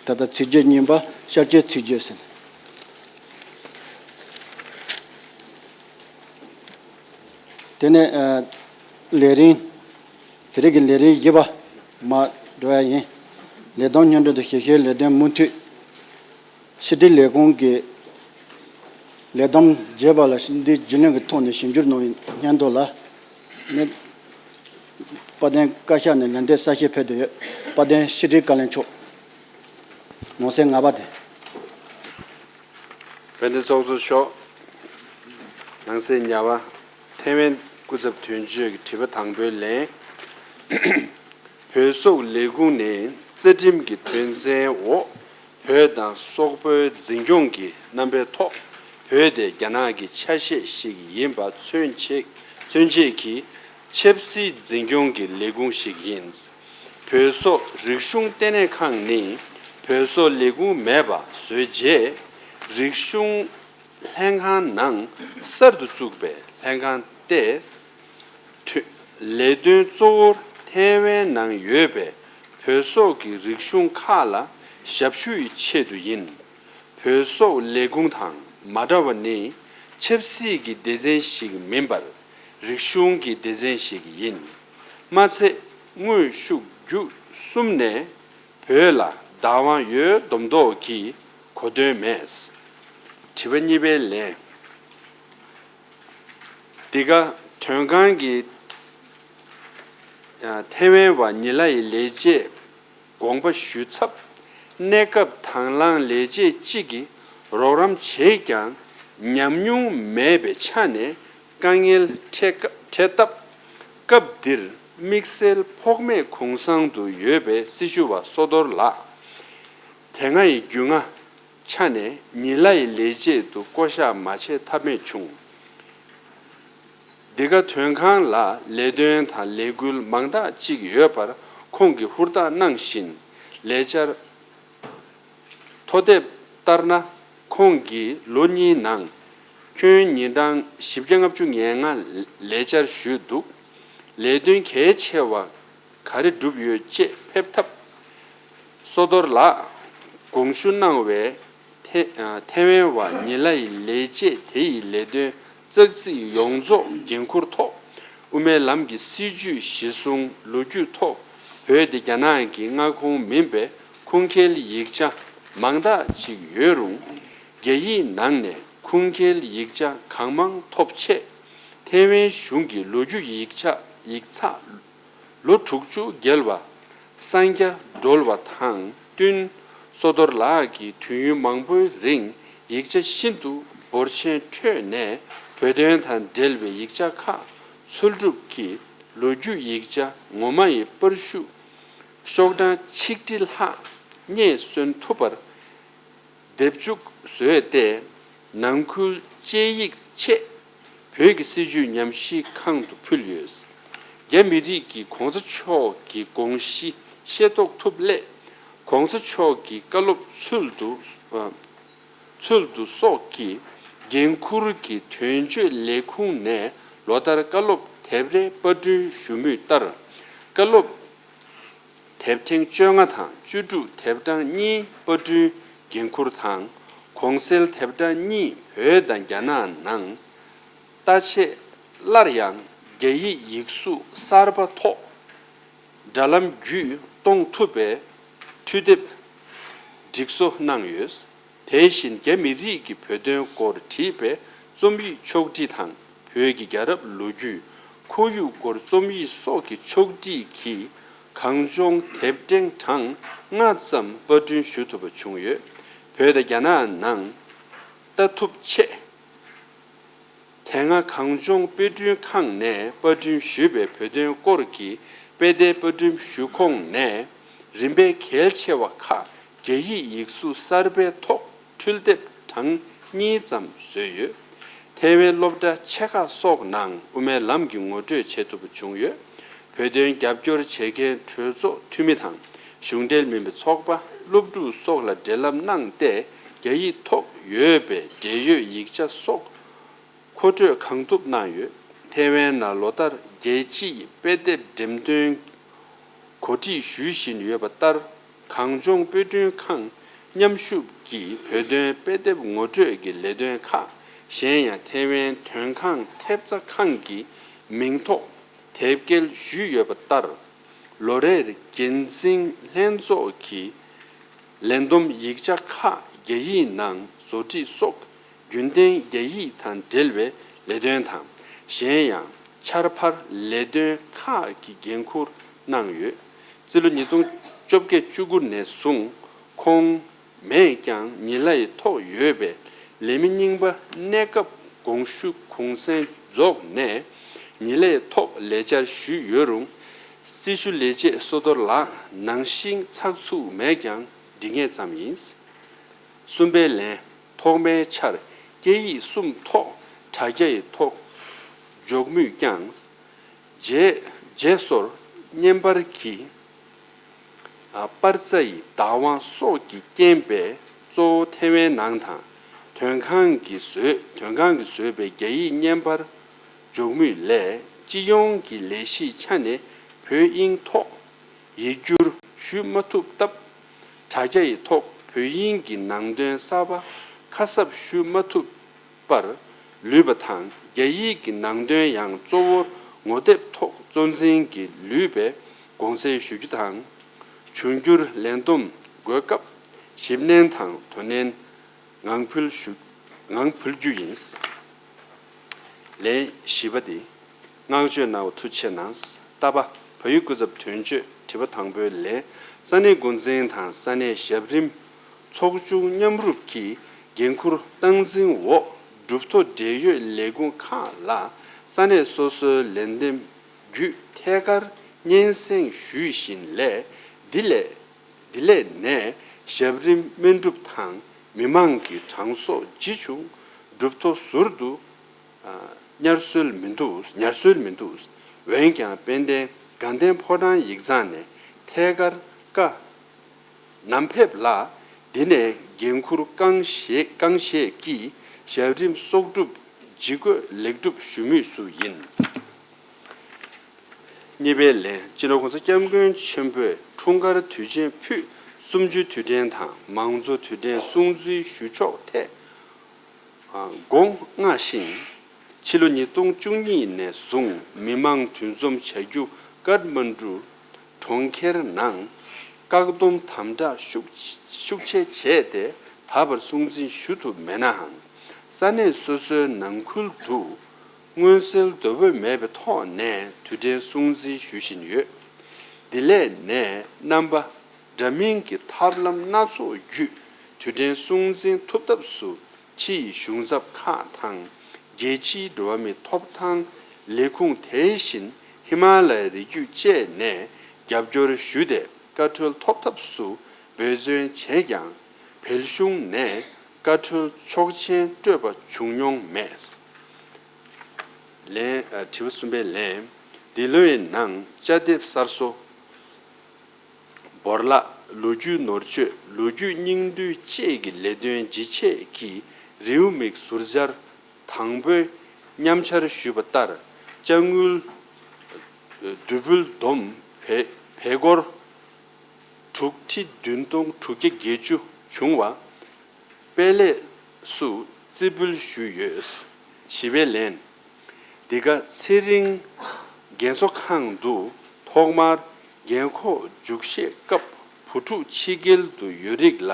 ད་ལྟ་ཚིག་བརྗོད་རྙིང་པ། ཤར་སྐྱོད་ཚིག་བརྗོད་ཟེར། དེ་ནས། ཨ། ལས་རིམ། དེ་རིང་གི་ལས་རིམ་བཞི་པ་མར་འགྲོ་ཡ་ཡིན། ལས་བསྡོམས་སྙན་སྒྲོན་དང་ཞིབ་བཤེར་ལས་དོན་མུ་མཐུད། ཕྱི་དྲིལ་ལས་ཁུངས་ཀྱི་ལས་བསྡོམས་བརྗེས་པ་ལ་འདི་རྒྱུན་ལས་ཀྱི་ཐོག་ནས་ཞིབ་འཇུག་གནང་བའི་སྙན་ཐོ་ལ་ནི། དཔལ་ལྡན་བཀའ་ཤག་ནས་ལན་འདེབས་གསལ་བཤད་ཕེབས་བསྡད་ཡོད། དཔལ་ལྡན་ཕྱི་དྲིལ་བཀའ་བློན་མཆོག། ནང་གསེས་ལྔ་པ་དེ། དཔལ་ལྡན་ཚོགས་གཙོ་མཆོག། ནང་གསེས་ལྔ་པ། ཐའེ་ཝན་སྐུ་ཚབ་དོན་གཅོད་ཀྱི་དྲི་བ་དང་པོའི་ལན། བོད་སོག་ལས་ཁུངས་ནས་རྩ་ཁྲིམས་ཀྱི་དོན་ཚན་འོག་བོད་དང་སོག་པོའི་འཛིན་སྐྱོང་གི་རྣམ་པའི་ཐོག་བོད་དེ་རྒྱ་ནག་གི་ཆ་ཤས་ཤིག་ཡིན་པ་མཚོན་བྱེད། མཚོན་བྱེད་ཀྱི་ཆབ་སྲིད་འཛིན་སྐྱོང་གི་ལས་ཁུངས་ཤིག་ཡིན། བོད་སོག་རིག་གཞུང་ལྟེ་གནས་ཁང་ནི་བོད་སོག་ལས་ཁུངས་མེད་པ་བཟོས་རྗེས། རིག་གཞུང་ལྷན་ཁང་ནང་གསར་དུ་བཙུགས་པའི་ལྷན་ཁང་སྟེ། ཐོན། ལས་དོན་གཙོ་བོར་ཐའེ་ཝན་ནང་ཡོད་པའི་བོད་སོག་གི་རིག་གཞུང་ཁག་ལ་ཞབས་ཞུ་ཡི་ཆེད་དུ་ཡིན། བོད་སོག་ལས་ཁུངས་དང་མ་འདྲ་བ་ནི་ཆབ་སྲིད་ཀྱི་སྡེ་ཚན་ཞིག་མིན་པར་རིག་གཞུང་གི་སྡེ་ཚན་ཞིག་ཡིན། མ་ཚད་དངོས་ཤུགས་བརྒྱུད་གསུམ་ནས་བོད་ལ་བདག་དབང་ཡོད་མདོག་མདོག་གི་གོ་དོན་མེད། དྲི་བ་གཉིས་པའི་ལན། འདི་ག་དོན་ཁང་གིས་ཐའེ་ཝན་བ་ཉི་ལ་ཡི་ལས་བྱེད་དགོངས་པ་ཞུ་ཚབ། གནས་སྐབས་དང་བླངས་ལས་བྱེད་གཅིག་གིས་རོགས་རམ་བྱས་ཀྱང་ཉམས་མྱོང་མེད་པའི་ཆ་ནས་དཀའ་ངལ་འཕྲད་སྐབས། འཕྲད་སྟབས། སྐབས་འདིར་དམིགས་བསལ་ཕོགས་མེད་གུང་སེང་དུ་ཡོད་པའི་སྲི་ཞུ་བ་བསོད་རྡོར་ལགས། དེ་སྔ་ཡི་རྒྱུས་མངའ་ཆ་ནས་ཉི་ལ་ཡི་ལས་བྱེད་དུ་བསྐོ་གཞག་མ་བྱས་ཐབས་མེད་བྱུང་། འདི་ག་དོན་ཁང་ལ་ལས་དོན་དང་ལས་འགུལ་མང་དག་ཅིག་ཡོད་པར་ཁོང་གིས་ཧུར་ཐག་གནང་བཞིན། ལས་འཆར་ཐོ་དེབ་ལྟར་ན། ཁོང་གིས་ལོ་གཉིས་ནང་ཁྱོན་ཉིན་གྲངས་བཞི་བརྒྱ་ལྔ་བཅུ་ང་ལྔ་ལས་འཆར་ཞུས་འདུག་ལས་དོན་གལ་ཆེ་བ་ག་རེ་བསྒྲུབས་ཡོད་ཅེས་ཕེབས་ཐབས། བསོད་རྡོར་ལགས་དགོངས་ཞུ་གནང་བའི་ཐེ་ཐེ་ཝན་བ་ཉི་ལ་ཡི་ལས་བྱེད་དེ་ཡི་ལས་དོན་ཙག་ཙིག་ཡོངས་རྫོགས་འགན་འཁུར་ཐོག་དབུ་མའི་ལམ་གྱི་སྲིད་བྱུས་གཞི་བཟུང་ལོ་རྒྱུས་ཐོག་བོད་དེ་རྒྱ་ནག་གི་མངའ་ཁོངས་མིན་པའི་ཁུངས་སྐྱེལ་ཡིག་ཆ་མང་དག་ཅིག་ཡོད་རུང་། རྒྱ་ཡིག་ནང་ནས་ཁུངས་སྐྱེལ་ཡིག་ཆ་གང་མང་ཐོབ་ཆེད། ཐེ་ཝན་གཞུང་གི་ལོ་རྒྱུས་ཡིག་ཆ་ཡིག་ཚགས་ལོ་དྲུག་ཅུ་བརྒལ་བ། གསང་རྒྱ་བགྲོལ་བ་དང་བསྟུན། བསོད་རྡོར་ལགས་ཀྱིས་དུས་ཡུན་མང་པོའི་རིང་ཡིག་ཆ་ཤིན་ཏུ་འབོར་ཆེན་ཁྲོད་ནས་བོད་དོན་དང་འབྲེལ་བའི་ཡིག་ཆ་ཁག་འཚོལ་སྒྲུབ་ཀྱིས་ལོ་རྒྱུས་ཡིག་ཆ་ངོ་མ་ཡི་པར་ཤུགས་ཤོག་གྲངས་ཆིག་ཁྲི་ལྷག་རྙེད་སོན་ཐུབ་པར། སྡེབ་འཇུག་བཟོས་ཏེ། ནང་ཁུལ་དཔྱད་ཡིག་ཆེད་བོད་ཀྱི་སྲིད་བྱུས་ཉམས་ཞིབ་ཁང་དུ་ཕུལ་ཡོད། རྒྱ་མི་རིགས་ཀྱི་གོང་ས་མཆོག་གི་དགོངས་གཞི་ཤེས་རྟོགས་ཐུབ་སླད། གོང་ས་མཆོག་གི་བཀའ་སློབ་ཚུལ་དུ་ཚུལ་དུ་སོགས་ཀྱི་འགན་འཁུར་གྱི་དོན་གཅོད་ལས་ཁུངས་ནས་ལོ་ལྟར་བཀའ་སློབ་དེབ་རེ་པར་སྐྲུན་ཞུ་མུས་ལྟར། བཀའ་སློབ་དེབ་ཕྲེང་བཅོ་ལྔ་དང་བཅུ་དྲུག་དེབ་གྲངས་གཉིས་པར་སྐྲུན་འགན་འཁུར་དང་། གོང་གསལ་དེབ་གྲངས་གཉིས་བོད་དང་རྒྱ་ནག་ནང་ལྟ་ཆེད་སླར་ཡང་རྒྱ་ཡིག་ཡིག་གཟུགས་གསར་པ་ཐོག་དྲ་ལམ་བརྒྱུད་གཏོང་ཐུབ་པའི་འཕྲུལ་དེབ་སྒྲིག་བཟོ་གནང་ཡོད། དེ་བཞིན་རྒྱ་མི་རིགས་ཀྱི་བོད་དོན་སྐོར་བྲིས་པའི་རྩོམ་ཡིག་ཕྱོགས་བསྒྲིགས་དང་། བོད་ཀྱི་རྒྱལ་རབས་ལོ་རྒྱུས། ཁོར་ཡུག་སྐོར་རྩོམ་ཡིག་སོགས་ཀྱི་ཕྱོགས་བསྒྲིགས་ཀྱིས་གངས་ལྗོངས་དེབ་ཕྲེང་གྲངས་ལྔ་ཙམ་པར་སྐྲུན་ཞུ་ཐུབ་པ་བྱུང་ཡོད། བོད་དང་རྒྱ་ནག་ནང་ལྟ་ཐུབ་ཆེད། དེ་སྔ་གངས་ལྗོངས་དཔེ་སྐྲུན་ཁང་ནས་པར་སྐྲུན་ཞུས་པའི་བོད་དོན་སྐོར་གྱི་དཔེ་དེབ་པར་སྐྲུན་ཞུ་ཁོངས་ནས་རིམ་པས་གལ་ཆེ་བ་ཁག་རྒྱ་ཡིག་ཡིག་གཟུགས་གསར་པའི་ཐོག་འཕྲུལ་དེབ་གྲངས་གཉིས་ཙམ་བཟོས་ཡོད། ཐེ་ཝན་སློབ་གྲྭ་ཆེ་ཁག་སོགས་ནང་དབུ་མའི་ལམ་གྱི་ངོ་སྤྲོད་བྱེད་ཐུབ་པ་བྱུང་ཡོད། བོད་དོན་རྒྱབ་སྐྱོར་བྱེད་མཁན་གྲོས་ཚོགས་འཐུས་མི་དང་གཞུང་འབྲེལ་མིན་པའི་ཚོགས་པ། སློབ་ཕྲུག་སོགས་ལ་འབྲེལ་ལམ་གནང་སྟེ་རྒྱ་ཡིག་ཐོག་ཡོད་པའི་འབྲེལ་ཡོད་ཡིག་ཆ་སོགས་མཁོ་སྤྲོད་གང་ཐུབ་གནང་ཡོད། ཐེ་ཝན་ནང་ལོ་ལྟར་རྒྱལ་སྤྱིའི་དཔེ་དེབ་འགྲེམས་སྟོན་གོ་སྒྲིག་ཞུ་བཞིན་ཡོད་པ་ལྟར། གངས་ལྗོངས་དཔེ་སྐྲུན་ཁང་མཉམ་ཞུགས་ཀྱིས་བོད་དོན་དཔེ་དེབ་ངོ་སྤྲོད་ཀྱི་ལས་དོན་ཁག་གཞན་ཡང་ཐེ་ཝན་དོན་ཁང་ཐེབས་རྩ་ཁང་གི་མིང་ཐོག་དེབ་སྐྱེལ་ཞུས་ཡོད་པ་ལྟར། ལོ་རེར་འགན་འཛིན་ལྷན་ཚོགས་ཀྱི་ལས་བསྡོམས་ཡིག་ཆ་ཁག་རྒྱ་ཡིག་ནང་བཟོ་སྒྲིག་སོགས་རྒྱུན་ལྡན་རྒྱ་ཡིག་དང་འབྲེལ་བའི་ལས་དོན་དང་། གཞན་ཡང་འཆར་འཕར་ལས་དོན་ཁག་གི་འགན་འཁུར་གནང་ཡོད། རྩིས་ལོ་ཉིས་སྟོང་བཅོ་བརྒྱད་བཅུ་དགུ་ནས་བཟུང་ཁོང་མེད་ཀྱང་ཉི་ལ་ཡི་ཐོག་ཡོད་པའི་ལས་མི་རྙིང་པ་གནས་སྐབས་དགོངས་ཞུ་གུང་སེང་རྫོགས་ནས་ཉི་ལ་ཡི་ཐོག་ལས་བཅར་ཞུས་ཡོད་རུང་། སྲི་ཞུ་ལས་བྱེད་བསོད་རྡོར་ལགས་ནང་བཞིན་ཚགས་ཚུད་མེད་ཀྱང་འགྲིག་ངེས་ཙམ་ཡིན། གསུམ་པའི་ལན། ཐོག་མའི་ཆར་སྐད་ཡིག་གསུམ་ཐོག་དྲ་རྒྱ་ཡི་ཐོག་འཇོག་མུས་ཀྱང་། རྗེས་རྗེས་སོར་བརྙན་པར་གྱི་པར་རྩ་ཡི་བདག་དབང་སོགས་ཀྱི་རྐྱེན་པས་གཙོ་བོ་ཐེ་ཝན་ནང་དང་དོན་ཁང་གིས་བཟོས་དོན་ཁང་གིས་བཟོས་པའི་རྒྱ་ཡིག་བརྙན་པར་འཇོག་མུས་ལས་སྤྱི་ཡོངས་ཀྱི་ལས་གཞིའི་ཆ་ནས་བོད་དབྱིན་ཐོག་ཡིག་སྒྱུར་ཞུ་མ་ཐུབ་སྟབས། དྲ་རྒྱ་ཡི་ཐོག་བོད་དབྱིན་གྱི་ནང་དོན་གསར་པ་ཁ་གསབ་ཞུ་མ་ཐུབ་པར་ལུས་པ་དང་། རྒྱ་ཡིག་གི་ནང་དོན་ཡང་གཙོ་བོར་ངོ་དེབ་ཐོག་གཙོ་འཛིན་གྱིས་ལུས་པའི་དགོངས་སེལ་ཞུ་རྒྱུ་དང་། འབྱུང་འགྱུར་ལས་བསྡོམས་འགོད་སྐབས་ཞིབ་ནན་དང་དོ་ནན་ངང་ཕུལ་ཞུ་ངང་ཕུལ་རྒྱུ་ཡིན། ལན་བཞི་པ་འདི། བསྔགས་བརྗོད་གནང་བ་ཐུགས་རྗེ་ཆེ་གནང་། ལྟ་བ། བལ་ཡུལ་སྐུ་ཚབ་དོན་གཅོད། དྲི་བ་དང་པོའི་ལན། ས་གནས་འགོ་འཛིན་དང་ས་གནས་ཞབས་རིམ་ཚོགས་ཆུང་མཉམ་རུབ་ཀྱིས་འགན་འཁུར་སྟངས་འཛིན་འོག་གྲུབ་ཐོ་འབྲེལ་ཡོད་ལས་ཁུངས་ཁག་ལ་ས་གནས་སོ་སོའི་ལས་འདེམས་བརྒྱུད་ཐད་ཀར་སྙན་སེང་ཞུས་བཞིན་ལས། འདི་ལས་འདི་ལས་ནས་ཞབས་རིམ་སྨན་སྒྲུབ་དང་མི་མང་གི་གྲངས་གསོག་ཇི་བྱུང་གྲུབ་ཐོ་ཟུར་དུ། ཨ། ཉར་སྲོལ་མི་འདུག་ཉར་སྲོལ་མི་འདུག་འོན་ཀྱང་དཔལ་ལྡན་དགའ་ལྡན་ཕོ་བྲང་ཡིག་ཚང་ནས་ཐད་ཀར་བཀའ་ནམ་ཕེབས་ལ། འདི་ནས་འགན་འཁུར་རྐང་བཞེས་རྐང་བཞེས་ཀྱིས་ཞབས་རིམ་གསོག་སྒྲུབ་ཇི་དགོས་ལེགས་གྲུབ་ཞུ་མུས་སུ་ཡིན། གཉིས་པའི་ལན། སྤྱི་ནོར་༸གོང་ས་༸སྐྱབས་མགོན་ཆེན་པོས་འཁྲུངས་སྐར་དུས་ཆེན་ཕུད་སུམ་ཅུ་དུས་དྲན་དང་མང་གཙོ་དུས་དྲན་སྲུང་བརྩི་ཞུ་ཕྱོགས་ཐད། དགོངས་མངའ་ཞིང་། ཕྱི་ལོ་ཉིས་སྟོང་བཅུ་གཉིས་ནས་བཟུང་མི་མང་འདུ་འཛོམས་བྱ་རྒྱུ་ཀཏ་མན་གྲུ་གྲོང་ཁྱེར་ནང་བཀག་སྡོམ་དམ་དྲག་ཤུགས་ཤུགས་ཆེ་བྱས་ཏེ་ད་བར་སྲུང་བརྩི་ཞུ་ཐུབ་མེད་ནའང་། ས་གནས་སོ་སོའི་ནང་ཁུལ་དུ་མངོན་གསལ་དོད་པོ་མེད་པའི་ཐོག་ནས་དུས་དྲན་སྲུང་བརྩི་ཞུ་བཞིན་ཡོད། འདི་ལས་ནས་རྣམ་པ་འདྲ་མིན་གྱི་ཐབས་ལམ་སྣ་ཚོགས་བརྒྱུད་དུས་དྲན་སྲུང་བརྩི་ཐུབ་ཐབས་སུ་ཕྱིའི་གཞུང་ཚབ་ཁག་དང་རྒྱལ་སྤྱིའི་འགྲོ་བ་མིའི་ཐོབ་ཐང་ལས་ཁུངས་དེ་བཞིན་ཧི་མ་ལ་ཡའི་རི་རྒྱུད་བཅས་ནས་རྒྱབ་སྐྱོར་ཞུས་ཏེ་བཀའ་འཁྲོལ་ཐོབ་ཐབས་སུ་འབད་བརྩོན་བྱས་ཀྱང་བལ་གཞུང་ནས་བཀའ་འཁྲོལ་ཆོག་མཆན་སྤྲོད་པ་བྱུང་མྱོང་མེད། ལན། དྲི་བ་གསུམ་པའི་ལན། འདི་ལོའི་ནང་དཔྱ་དེབ་གསར་བཟོ། བོར་བརླག་ལོ་རྒྱུས་ནོར་བཅོས། ལོ་རྒྱུས་སྙིང་བསྡུས་བཅས་ཀྱི་ལས་དོན་ཇི་བྱས་ཀྱི་རེའུ་མིག་ཟུར་སྦྱར་དང་པོའི་མཉམ་འཆར་ཞུས་པ་ལྟར་དཔྱ་དངུལ་བསྡུ་འབུལ་བསྡོམས་བལ་བལ་སྒོར་དྲུག་ཁྲི་བདུན་སྟོང་དྲུག་བརྒྱ་བརྒྱད་ཅུ་བྱུང་བ། དཔལ་ལས་སུ་རྩིས་འབུལ་ཞུས་ཡོད། བཞི་པའི་ལན། འདི་ག་ཚེ་རིང་རྒན་གསོ་ཁང་དུ་ཐོག་མར་རྒན་འཁོགས་འཇུག་བཞེས་སྐབས་བུ་ཕྲུག་ཕྱི་རྒྱལ་དུ་ཡོད་རིགས་ལ་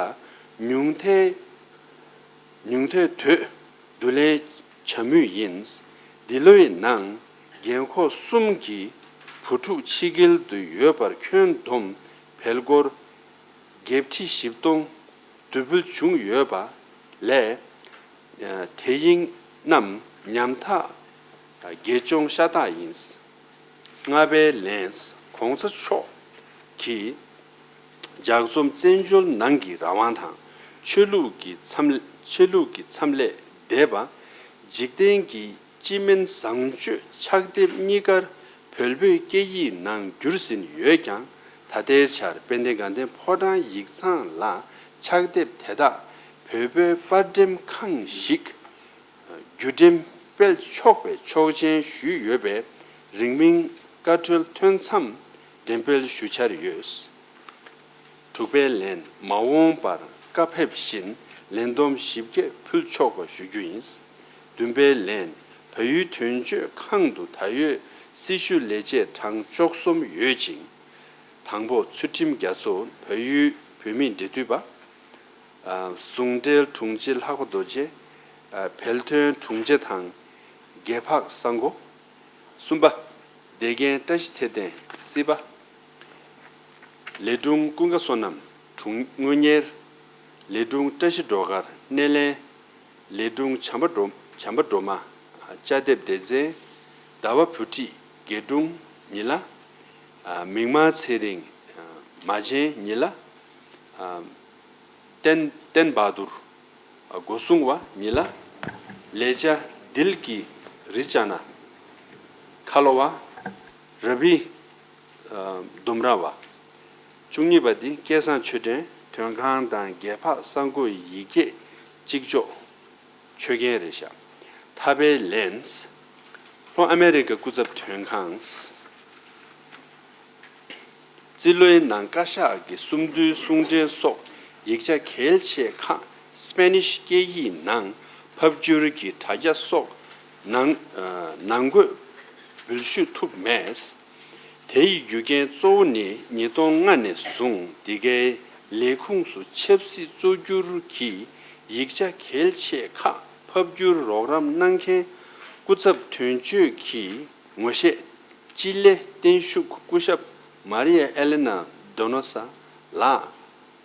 ཉུང་མཐའི་ཉུང་མཐའི་དུས་བསྡུ་ལེན་བྱ་མུས་ཡིན། འདི་ལོའི་ནང་རྒན་འཁོགས་གསུམ་གྱི་བུ་ཕྲུག་ཕྱི་རྒྱལ་དུ་ཡོད་པར་ཁྱོན་བསྡོམས་བལ་སྒོར་བརྒྱད་ཁྲི་བཞི་སྟོང་བསྡུ་འབུལ་བྱུང་ཡོད་པ་ལས། དེ་ཡིན་རྣམས་ཉམ་ཐག་དགེ་སྦྱོང་ཤ་སྟག་ཡིན། ལྔ་པའི་ལན། ༸གོང་ས་མཆོག་གིས་ལྗགས་རྩོམ་བཙན་བྱོལ་ནང་གི་རང་དབང་དང་ཆོས་ལུགས་ཀྱི་མཚམས་ཆོས་ལུགས་ཀྱི་མཚམས་ལས་འདས་པ། འཇིག་རྟེན་གྱི་སྤྱི་སྨན་བཟང་སྤྱོད་ཕྱག་དེབ་གཉིས་ཀར་བོད་པའི་སྐད་ཡིག་ནང་བསྒྱུར་ཟིན་ཡོད་ཀྱང་། ད་ལྟའི་ཆར་དཔལ་ལྡན་དགའ་ལྡན་ཕོ་བྲང་ཡིག་ཚང་ལ་ཕྱག་དེབ་དེ་དག་བོད་པའི་པར་འགྲེམས་ཁང་ཞིག་བརྒྱུད་འགྲེམས་སྤེལ་ཆོག་པའི་ཆོག་མཆན་ཞུས་ཡོད་པས། རིང་མིན་བཀའ་འཁྲོལ་ཐོན་མཚམས་འགྲེམས་སྤེལ་ཞུ་འཆར་ཡོད། དྲུག་པའི་ལན། མ་འོངས་པར་བཀའ་ཕེབས་བཞིན་ལན་བསྡོམས་ཞིབ་རྒྱས་ཕུལ་ཆོག་པ་ཞུ་རྒྱུ་ཡིན། བདུན་པའི་ལན། བལ་ཡུལ་དོན་གཅོད་ཁང་དུ་ད་ཡོད་སྲི་ཞུ་ལས་བྱེད་གྲངས་བཅུ་གསུམ་ཡོད་ཅིང་། དང་པོ་ཚུལ་ཁྲིམས་རྒྱ་མཚོ། བལ་ཡུལ་བོད་མིའི་འབྲེལ་མཐུད་པ། ཨ། ཟུང་འབྲེལ་དྲུང་ཆེ་ལྷག་པ་རྡོ་རྗེ། ཨ། བལ་དོན་དྲུང་ཆེ་དང་། རྒྱལ་འཕགས་གསར་འགོད། གསུམ་པ། བདེ་རྒན་བཀྲ་ཤིས་ཚེ་བརྟན། རྩིས་པ། ལས་དྲུང་ཀུན་དགའ་བསོད་ནམས། དྲུང་དངོས་གཉེར། ལས་དྲུང་བཀྲ་ཤིས་སྒྲོལ་དཀར། སྣེ་ལེན། ལས་དྲུང་བྱམས་པ་སྒྲོལ་བྱམས་པ་སྒྲོལ་མ། དཔྱ་དེབ་སྡེ་ཚན། ཟླ་བ་བུ་ཁྲིད། དགེ་དྲུང་ཉི་ལ། ཨ། མིག་དམར་ཚེ་རིང་། ཨ། མ་བྱན་ཉི་ལ། ཨ། བསྟན་བསྟན་བ་དུར། སྒོ་སྲུང་བ་ཉི་ལ། ལས་བྱ་དིལ་གྱི་རི་ཅ་ན། ཁ་ལོ་བ། ར་བི། ལྡུམ་ར་བ། བཅུ་གཉིས་པ་འདི་སྐལ་བཟང་ཆོས་སྒྲོན། དོན་ཁང་དང་རྒྱལ་འཕགས་གསར་འགོད་ཡི་གེ་གཅིག་ལྕོགས་ཆོས་རྒྱན་རེད་ཤག་ཐ་པའི་ལན། ལྷོ་ཨ་མེ་རི་ཀ་སྐུ་ཚབ་དོན་ཁང་། རྩིས་ལོའི་ནང་བཀའ་ཤག་གི་གསུམ་བསྡུའི་གསུང་འཕྲིན་སོགས་ཡིག་ཆ་གལ་ཆེ་ཁག་སྤེ་ནིཤ་སྐད་ཡིག་ནང་ཕབ་བསྒྱུར་གྱི་དྲ་རྒྱ་སོགས་ནང་ནང་འགོད་འབུལ་ཞུ་ཐུབ་མེད། དེ་ཡི་རྒྱུ་རྐྱེན་གཙོ་བོ་ནི་ཉིས་སྟོང་ལྔ་ནས་བཟུང་འདི་གའི་ལས་ཁུངས་སུ་ཆབ་སྲིད་གཙོ་གྱུར་གྱི་ཡིག་ཆ་གལ་ཆེ་ཁག་ཕབ་བསྒྱུར་རོགས་རམ་གནང་མཁན་སྐུ་ཚབ་དོན་གཅོད་ཀྱི་ངོ་ཤེས་ཅི་ལེ་བརྟན་བཞུགས་སྐུ་ཞབས་མ་རི་ཡ་ཨེ་ལེ་ན་དོ་ནོ་ས་ལགས།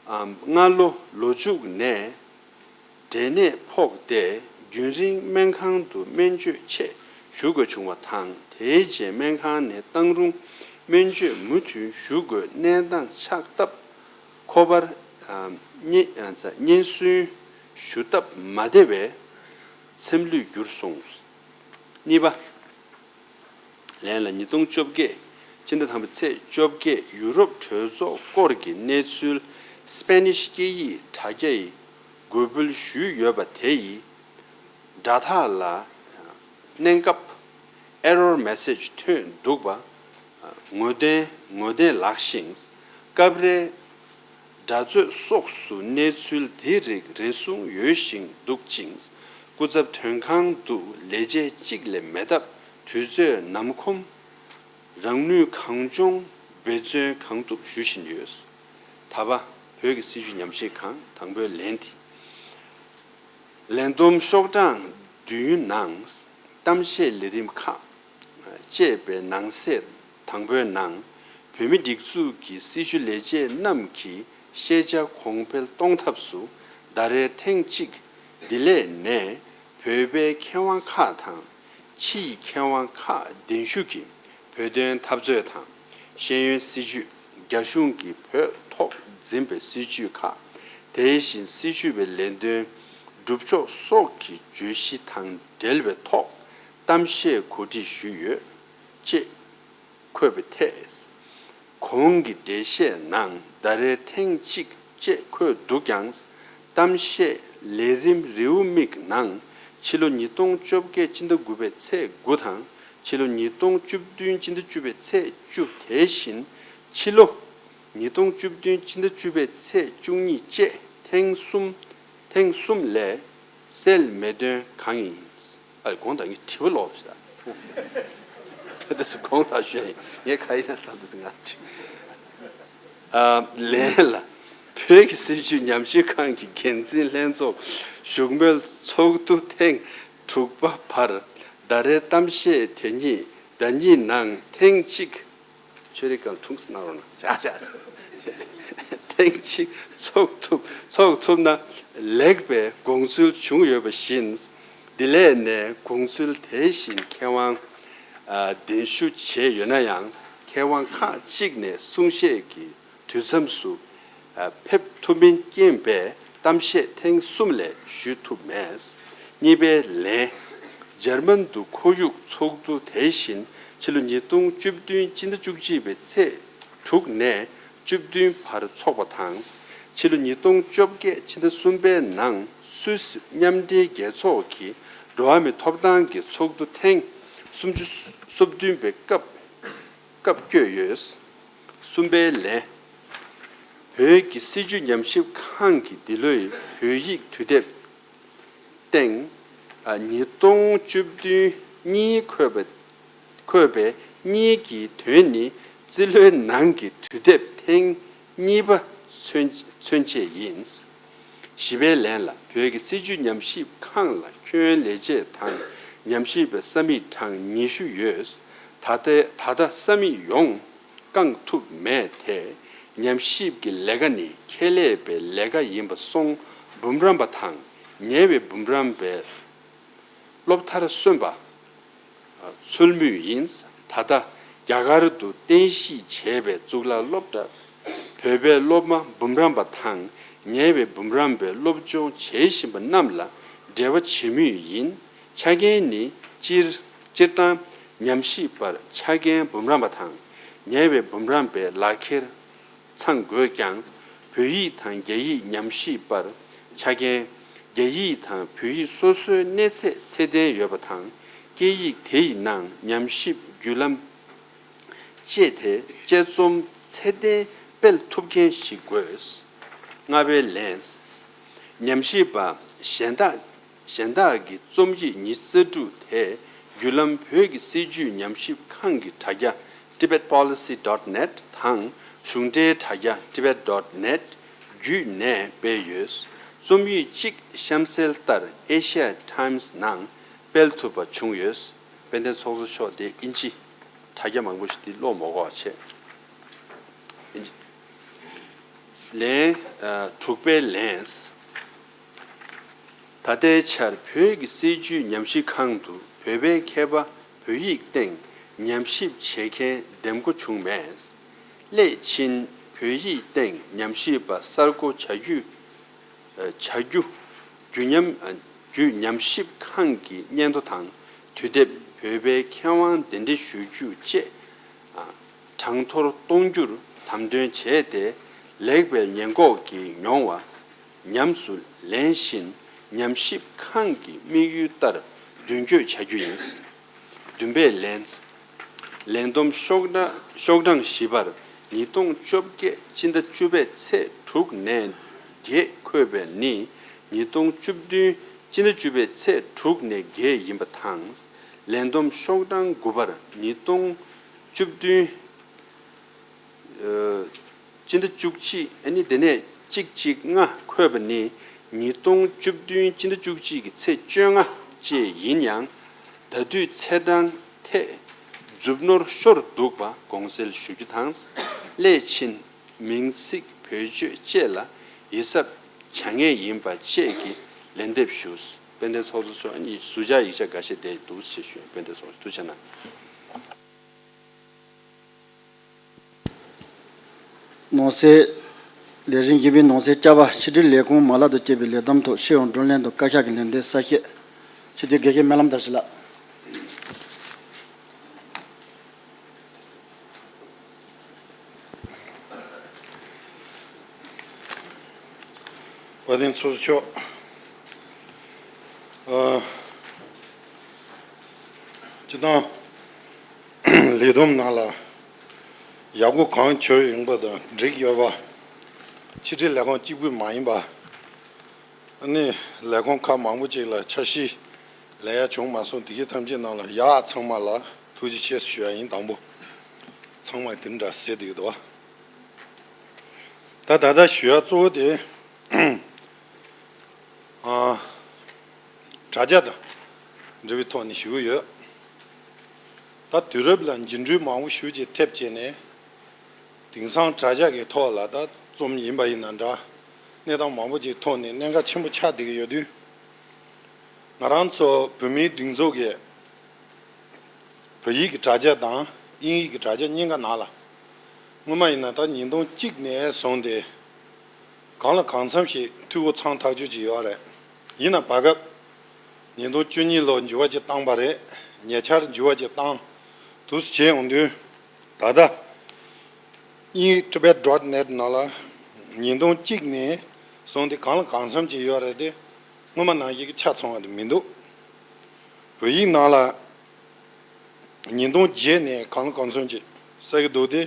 ཨམ། སྔ་ལོ་ལོ་མཇུག་ནས་འབྲས་ནད་ཕོག་སྟེ་རྒྱུན་རིང་སྨན་ཁང་དུ་སྨན་བཅོས་ཆེད་ཞུ་དགོས་བྱུང་བ་དང་། དེའི་རྗེས་སྨན་ཁང་ནས་བཏང་རུང་སྨན་བཅོས་མུ་མཐུད་ཞུ་དགོས་གནས་སྟངས་ཆགས་སྟབས་ཁོ་པར། ཨམ། སྙན་ཨ་ཙ་སྙན་སེང་ཞུ་སྟབས་མ་བདེ་བས་འཚེམ་ལུས་གྱུར་སོང་། གཉིས་པ། ལན་ལ་ཉིས་སྟོང་བཅོ་བརྒྱད་སྤྱི་ཟླ་དང་པོའི་ཚེས་བཅོ་བརྒྱད་ཡུ་རོབ་གྲོས་ཚོགས་སྐོར་གྱི་གནས་ཚུལ་སྤེ་ནིཤ་སྐད་ཡིག་དྲ་རྒྱའི་འགོད་འབུལ་ཞུས་ཡོད་པ་དེ་ཡི་སྒྲ་ཐག་ལ་གནས་སྐབས་error message ཐོན་འདུག་པ། ངོས་འཛིན་ངོས་འཛིན་ལགས་ཤིང་། སྐབས་རེ་འདྲ་རྩོད་སོགས་སུ་གནས་ཚུལ་འདི་རིགས་རེ་ཟུང་ཡོད་བཞིན་འདུག་ཅིང་། སྐུ་ཚབ་དོན་ཁང་དུ་ལས་བྱེད་གཅིག་ལས་མེད་སྟབས་དུས་ཚོད་ནམ་ཁོམ། རང་ནུས་གང་འབྱུང་འབད་བརྩོན་གང་ཐུབ་ཞུ་བཞིན་ཡོད། ད་བ་བོད་ཀྱི་སྲིད་བྱུས་ཉམས་ཞིབ་ཁང་དང་པོའི་ལན་འདི། ལས་བསྡོམས་ཤོག་གྲངས་བདུན་ནང་གཏམ་བཤད་ལས་རིམ་ཁག་ཅེས་པའི་ནང་གསེས་དང་པོའི་ནང་བོད་མིའི་སྒྲིག་འཛུགས་ཀྱི་སྲི་ཞུ་ལས་བྱེད་རྣམས་ཀྱི་ཤེས་བྱ་གོང་འཕེལ་གཏོང་ཐབས་སུ་ཟླ་རེར་ཐེངས་གཅིག་ལྡི་ལི་ནས་བོད་པའི་མཁས་དབང་ཁག་དང་ཕྱི་ཡི་མཁས་དབང་ཁག་གདན་ཞུ་གིས་བོད་དོན་འཐབ་རྩོད་དང་ཤེས་ཡོན་སྲིད་བྱུས། རྒྱ་གཞུང་གིས་བོད་ཐོག་འཛིན་པའི་སྲིད་བྱུས་ཁག་དེ་བཞིན་སྲི་ཞུ་བའི་ལས་དོན་སྒྲུབ་ཕྱོགས་སོགས་ཀྱི་བརྗོད་གཞི་དང་འབྲེལ་བའི་ཐོག་གཏམ་བཤད་གོ་སྒྲིག་ཞུས་ཡོད། ཅེས་འཁོད་པའི་ཐད། གོང་གི་འགྲེལ་བཤད་ནང་ཟླ་རེར་ཐེངས་གཅིག་ཅེས་འཁོད་འདུག་ཀྱང་། གཏམ་བཤད་ལས་རིམ་རེའུ་མིག་ནང་ཕྱི་ལོ་ཉིས་སྟོང་བཅོ་བརྒྱད་སྤྱི་ཟླ་དགུ་པའི་ཚེས་དགུ་དང་ཕྱི་ལོ་ཉིས་སྟོང་བཅུ་བདུན་སྤྱི་ཟླ་བཅུ་པའི་ཚེས་བཅུ། དེ་བཞིན་ཕྱི་ལོ་ཉིས་སྟོང་བཅུ་བདུན་སྤྱི་ཟླ་བཅུ་པའི་ཚེས་བཅུ་གཉིས་བཅས་ཐེངས་གསུམ། ཐེངས་གསུམ་ལས་གསལ་མེད་དོན་གང་ཡིན། ཨ་དགོངས་དག་ངས་དྲི་བ་ལོག་ཤག་ཕ་དེ་ཚོ་དགོངས་དག་ཞུ་ཡ་ཡིན། ངས་ག་ཡིན་ན་བསམ་དུས་ང་དྲི། ཨ་ལན་ལ། བོད་ཀྱི་སྲིད་བྱུས་ཉམས་ཞིབ་ཁང་གི་འགན་འཛིན་ལྷན་ཚོགས་བཞུགས་མོལ་ཚོགས་འདུ་ཐེངས་དྲུག་པ་བར་ཟླ་རེའི་གཏམ་བཤད་དེ་ཉིད་ཟླ་གཉིས་ནང་ཐེངས་གཅིག་ཆོས་རིག་གང་ཐུང་སུ་གནང་རོགས་གནང་། བྱ་བྱ། ཐེངས་གཅིག་ཚོགས་ཐུབ་ཚོགས་ཐུབ་ན་ལེགས་པའི་དགོངས་ཚུལ་བྱུང་ཡོད་པ་བཞིན། ལྡི་ལི་ནས་དགོངས་ཚུལ་དེ་བཞིན་མཁས་དབང་ཨ་གདན་ཞུ་བྱས་ཡོད་ན་ཡང་། མཁས་དབང་ཁག་ཅིག་ནས་གསུང་བཤད་ཀྱི་དུས་མཚམས་སུ་ཨ་ཕེབས་ཐུབ་མིན་རྐྱེན་པས་གཏམ་བཤད་ཐེངས་གསུམ་ལས་ཞུ་ཐུབ་མེད། གཉིས་པའི་ལན། འཇར་མན་དུ་ཁོར་ཡུག་ཚོགས་འདུ་དེ་བཞིན་ཕྱི་ལོ་ཉིས་སྟོང་བཅུ་བདུན་སྤྱི་ཟླ་བཅུ་གཅིག་པའི་ཚེས་དྲུག་ནས་བཅུ་བདུན་བར་འཚོགས་པ་དང་། ཕྱི་ལོ་ཉིས་སྟོང་བཅོ་བརྒྱད་ཕྱི་ཟླ་གསུམ་པའི་ནང་སུད་སི་མཉམ་འབྲེལ་རྒྱལ་ཚོགས་ཀྱི་འགྲོ་བ་མིའི་ཐོབ་ཐང་གི་ཚོགས་འདུ་ཐེངས་སུམ་ཅུ་སོ་བདུན་པའི་སྐབས་སྐབས་བསྐྱོད་ཡོད། གསུམ་པའི་ལན། བོད་ཀྱི་སྲིད་བྱུས་ཉམས་ཞིབ་ཁང་གིས་འདི་ལོའི་བོད་ཡིག་དུས་དེབ་སྟེང་ཉིས་སྟོང་བཅུ་བདུན་གཉིས་འཁོད་པ། འཁོད་པའི་གཉིས་ཀྱི་དོན་ནི་རྩིས་ལོའི་ནང་གི་དུས་དེབ་ཐེངས་གཉིས་པ་མཚོན་མཚོན་བྱེད་ཡིན། བཞི་པའི་ལན་ལ། བོད་ཀྱི་སྲིད་བྱུས་ཉམས་ཞིབ་ཁང་ལ་ཁྱོན་ལས་བྱེད་དང་ཉམས་ཞིབ་པའི་ས་མིག་གྲངས་ཉི་ཤུ་ཡོད། ད་ལྟའི་ད་ལྟ་ས་མིག་ཡོངས་བསྐང་ཐུབ་མེད་དེ། ཉམས་ཞིབ་ཀྱི་ལས་ཀ་ནི་ཁྱད་ལས་པའི་ལས་ཀ་ཡིན་པ་སོང་འབུམ་རམས་པ་དང་ཉེ་བའི་འབུམ་རམས་པའི་སློབ་མཐར་སོན་པ། ཚུལ་མུས་ཡིན། ད་ལྟ་རྒྱ་གར་དུ་རྟེན་གཞི་བྱས་པའི་གཙུག་ལག་སློབ་གྲྭ་བོད་པའི་སློབ་མ་འབུམ་རམས་པ་དང་ཉེ་བའི་འབུམ་རམས་པའི་སློབ་སྦྱོང་བྱེད་བཞིན་པ་རྣམས་ལ་འབྲེལ་བ་བྱེད་མུས་ཡིན། ཆ་རྐྱེན་ནི་སྤྱིར་སྤྱིར་བཏང་ཉམས་ཞིབ་པར་ཆ་རྐྱེན་འབུམ་རམས་པ་དང་ཉེ་བའི་འབུམ་རམས་པའི་ལག་འཁྱེར་ཚང་དགོས་ཀྱང་། བོད་ཡིག་དང་རྒྱ་ཡིག་ཉམས་ཞིབ་པར་ཆ་རྐྱེན། རྒྱ་ཡིག་དང་བོད་ཡིག་སོ་སོའི་གནས་ཚད་ཚད་ལྡན་ཡོད་པ་དང་། སྐད་ཡིག་དེ་ཡི་ནང་ཉམས་ཞིབ་བརྒྱུད་ལམ་སྤྱད་དེ་དཔྱད་རྩོམ་ཚད་ལྡན་སྤེལ་ཐུབ་མཁན་ཞིག་དགོས། ལྔ་པའི་ལན། ཉམས་ཞིབ་པ་གཞན་དག་གཞན་དག་གི་རྩོམ་ཡིག་ཉི་ཤུ་རྩ་དྲུག་དེ་བརྒྱུད་ལམ་བོད་ཀྱི་སྲིད་བྱུས་ཉམས་ཞིབ་ཁང་གི་དྲ་རྒྱ་tibetpolicy dot net དང་གཞུང་འབྲེལ་དྲ་རྒྱ་tibet dot net བརྒྱུད་ནས་སྤེལ་ཡོད། རྩོམ་ཡིག་གཅིག་གཤམ་གསལ་ལྟར་Asia Times ནང་སྤེལ་ཐུབ་པ་བྱུང་ཡོད། དཔལ་ལྡན་ཚོགས་གཙོ་མཆོག་དེ་ཨིན་ཇི་དྲ་རྒྱ་མང་པོ་ཞིག་དེ་ཀློག་མ་དགོས་པ་བྱས། ཨིན་ཇི། ལན། ཨ། དྲུག་པའི་ལན། ད་ལྟའི་ཆར་བོད་ཀྱི་སྲིད་བྱུས་ཉམས་ཞིབ་ཁང་དུ་བོད་པའི་མཁས་པ་བོད་ཡིག་སྟེང་ཉམས་ཞིབ་བྱེད་མཁན་འདེམས་བསྐོ་བྱུང་མེད། སླད་ཕྱིན་བོད་ཡིག་སྟེང་ཉམས་ཞིབ་པ་གསར་བསྐོ་བྱ་རྒྱུ། ཨ། བྱ་རྒྱུ། བརྒྱུད་ཉམས། ཨ། བརྒྱུད་ཉམས་ཞིབ་ཁང་གི་སྙན་ཐོ་དང་དུས་དེབ། བོད་པའི་མཁས་དབང་གདན་འདྲེན་ཞུ་རྒྱུ་བཅས་གྲངས་ཐོར་གཏོང་རྒྱུར་དམ་དོན་བྱས་ཏེ། ལེགས་པའི་ཉེས་འགོག་གི་མྱོང་བ་ཉམས་སུ་ལེན་བཞིན། ཉམས་ཞིབ་ཁང་གི་དམིགས་ཡུལ་ལྟར་མདུན་སྐྱོད་བྱ་རྒྱུ་ཡིན། བདུན་པའི་ལན། ལས་བསྡོམས་ཤོག་གྲངས་ཤོག་གྲངས་བཞི་པར་ཉིས་སྟོང་བཅོ་བརྒྱད་སྤྱི་ཟླ་བཅུ་པའི་ཚེས་དྲུག་ནས་བརྒྱད་འཁོད་པ་ནི། ཉིས་སྟོང་བཅུ་བདུན་སྤྱི་ཟླ་བཅུ་པའི་ཚེས་དྲུག་ནས་བརྒྱད་ཡིན་པ་དང་། ལས་བསྡོམས་ཤོག་གྲངས་དགུ་པར་ཉིས་སྟོང་བཅུ་བདུན་ཨ་སྤྱི་ཟླ་བཅུ་གཅིག་ཨ་ནི་དེ་ནས་གཅིག་གཅིག་ལྔ་འཁོད་པ་ནི། ཉིས་སྟོང་བཅུ་བདུན་སྤྱི་ཟླ་བཅུ་གཅིག་གི་ཚེས་བཅོ་ལྔ་བཅས་ཡིན་ཡང་། ད་དུས་ཚེས་གྲངས་ཐད་མཛུབ་ནོར་ཤོར་འདུག་པ་དགོངས་སེལ་ཞུ་རྒྱུ་དང་། སླད་ཕྱིན་མིང་ཚིག་བེད་སྤྱོད་བཅས་ལ་ཡིད་གཟབ་བྱ་ངེས་ཡིན་པ་བཅས་ཀྱི་ལན་འདེབས་ཞུ། དཔལ་ལྡན་ཚོགས་གཙོ་མཆོག་ཨ་ནི་ཟུར་བཅར་ཡིག་ཆ་འགའ་ཤས་དེ་འདུག་ཅེས་ཞུ། དཔལ་ལྡན་ཚོགས་གཙོ་ཐུགས་རྗེ་གནང་། ནང་གསེས། ལས་རིམ་བཞི་པའི་ནང་གསེས་བཅའ་བ། ཕྱི་དྲིལ་ལས་ཁུངས་མ་ལག་དང་བཅས་པའི་ལས་བསྡོམས་ཐོག་སྤྱི་ཡོངས་བགྲོ་གླེང་དང་བཀའ་ཤག་གི་ལན་འདེབས་གསལ་བཤད། སྤྱི་འཐུས་དགེ་བཤེས་སྨོན་ལམ་དར་ཞིང་ལགས། དཔལ་ལྡན་ཚོགས་གཙོ་མཆོག་ཨ། སྤྱི་བཏང་ལས་བསྡོམས་ནང་ལ་ཡག་པོ་གང་བྱུང་ཡོང་པ་དང་འགྲིག་ཡོད་པ། ཕྱི་དྲིལ་ལས་ཁུངས་གཅིག་པུ་མ་ཡིན་པ། ཨ་ནི་ལས་ཁུངས་ཁག་མང་པོ་ཅིག་ལ་འཆར་གཞི་ལེན་ཡ་བྱུང་མ་སོང་། དེ་གའི་ཐམས་ཅད་ནང་ལ་ཡག་ཚང་མ་ལ་ཐུགས་རྗེ་ཆེ་ཞུ་ཡ་ཡིན། དང་པོ་ཚང་མ་དེ་འདྲ་ཟེར་བསྡད་ཀྱི་འདུག་བ། ད་ད་ལྟ་ཞུ་ཡ་གཙོ་བོ་དེ་ཨ། དྲ་རྒྱ་དང་འབྲེལ་བའི་ཐོག་ནས་ཞུ་གི་ཡོད། ད་དུས་རབས་ལ་འགྱུར་འགྲོས་མང་པོ་ཞེ་ཅིག་ཐེབས་བྱས་ནས། དེང་སང་དྲ་རྒྱ་གི་ཐོག་ལ་ད་རྩོམ་ཡིན་པ་ཡིན་ན་འདྲ། གནས་སྟངས་མང་པོ་ཅིག་ཐོག་ནས་གནད་འགག་ཆེན་པོ་ཆགས་བསྡད་ཀྱི་ཡོད་དུས། ང་རང་ཚོ་བོད་མིའི་སྒྲིག་འཛུགས་ཀྱི་བོད་ཡིག་གི་དྲ་རྒྱ་དང་དབྱིན་ཡིག་གི་དྲ་རྒྱ་གཉིས་ཀ་ནང་ལ། སྔོན་མ་ཡིན་ན་ད་ཉིས་སྟོང་གཅིག་ནས་བཟུང་སྟེ་གང་ལ་གང་འཚམ་ཞིག་འཐུས་སྒོ་ཚང་ཐག་ཆོད་ཅིག་ཡོད་རེད། ཡིན་ན་བར་སྐབས་ཉིས་སྟོང་བཅུ་གཉིས་ལོ་འགྱུར་བ་ཅིག་བཏང་པ་རེད། ཉེ་ཆར་འགྱུར་བ་ཅིག་བཏང་དུས་བྱས་ཡོང་དུས། ད་ལྟ་དབྱིན་ཡིག་tibet dot net ནང་ལ་ཉིས་སྟོང་གཅིག་ནས་བཟུང་སྟེ་གང་ལ་གང་འཚམ་ཅིག་ཡོད་རེད་དེ། སྔོན་མ་ནང་བཞིན་གྱི་ཆ་ཚང་བ་དེ་མི་འདུག་བོད་ཡིག་ནང་ལ་ཉིས་སྟོང་བརྒྱད་ནས་གང་ལ་གང་འཚམ་ཅིག་གསལ་གྱི་འདུག་སྟེ།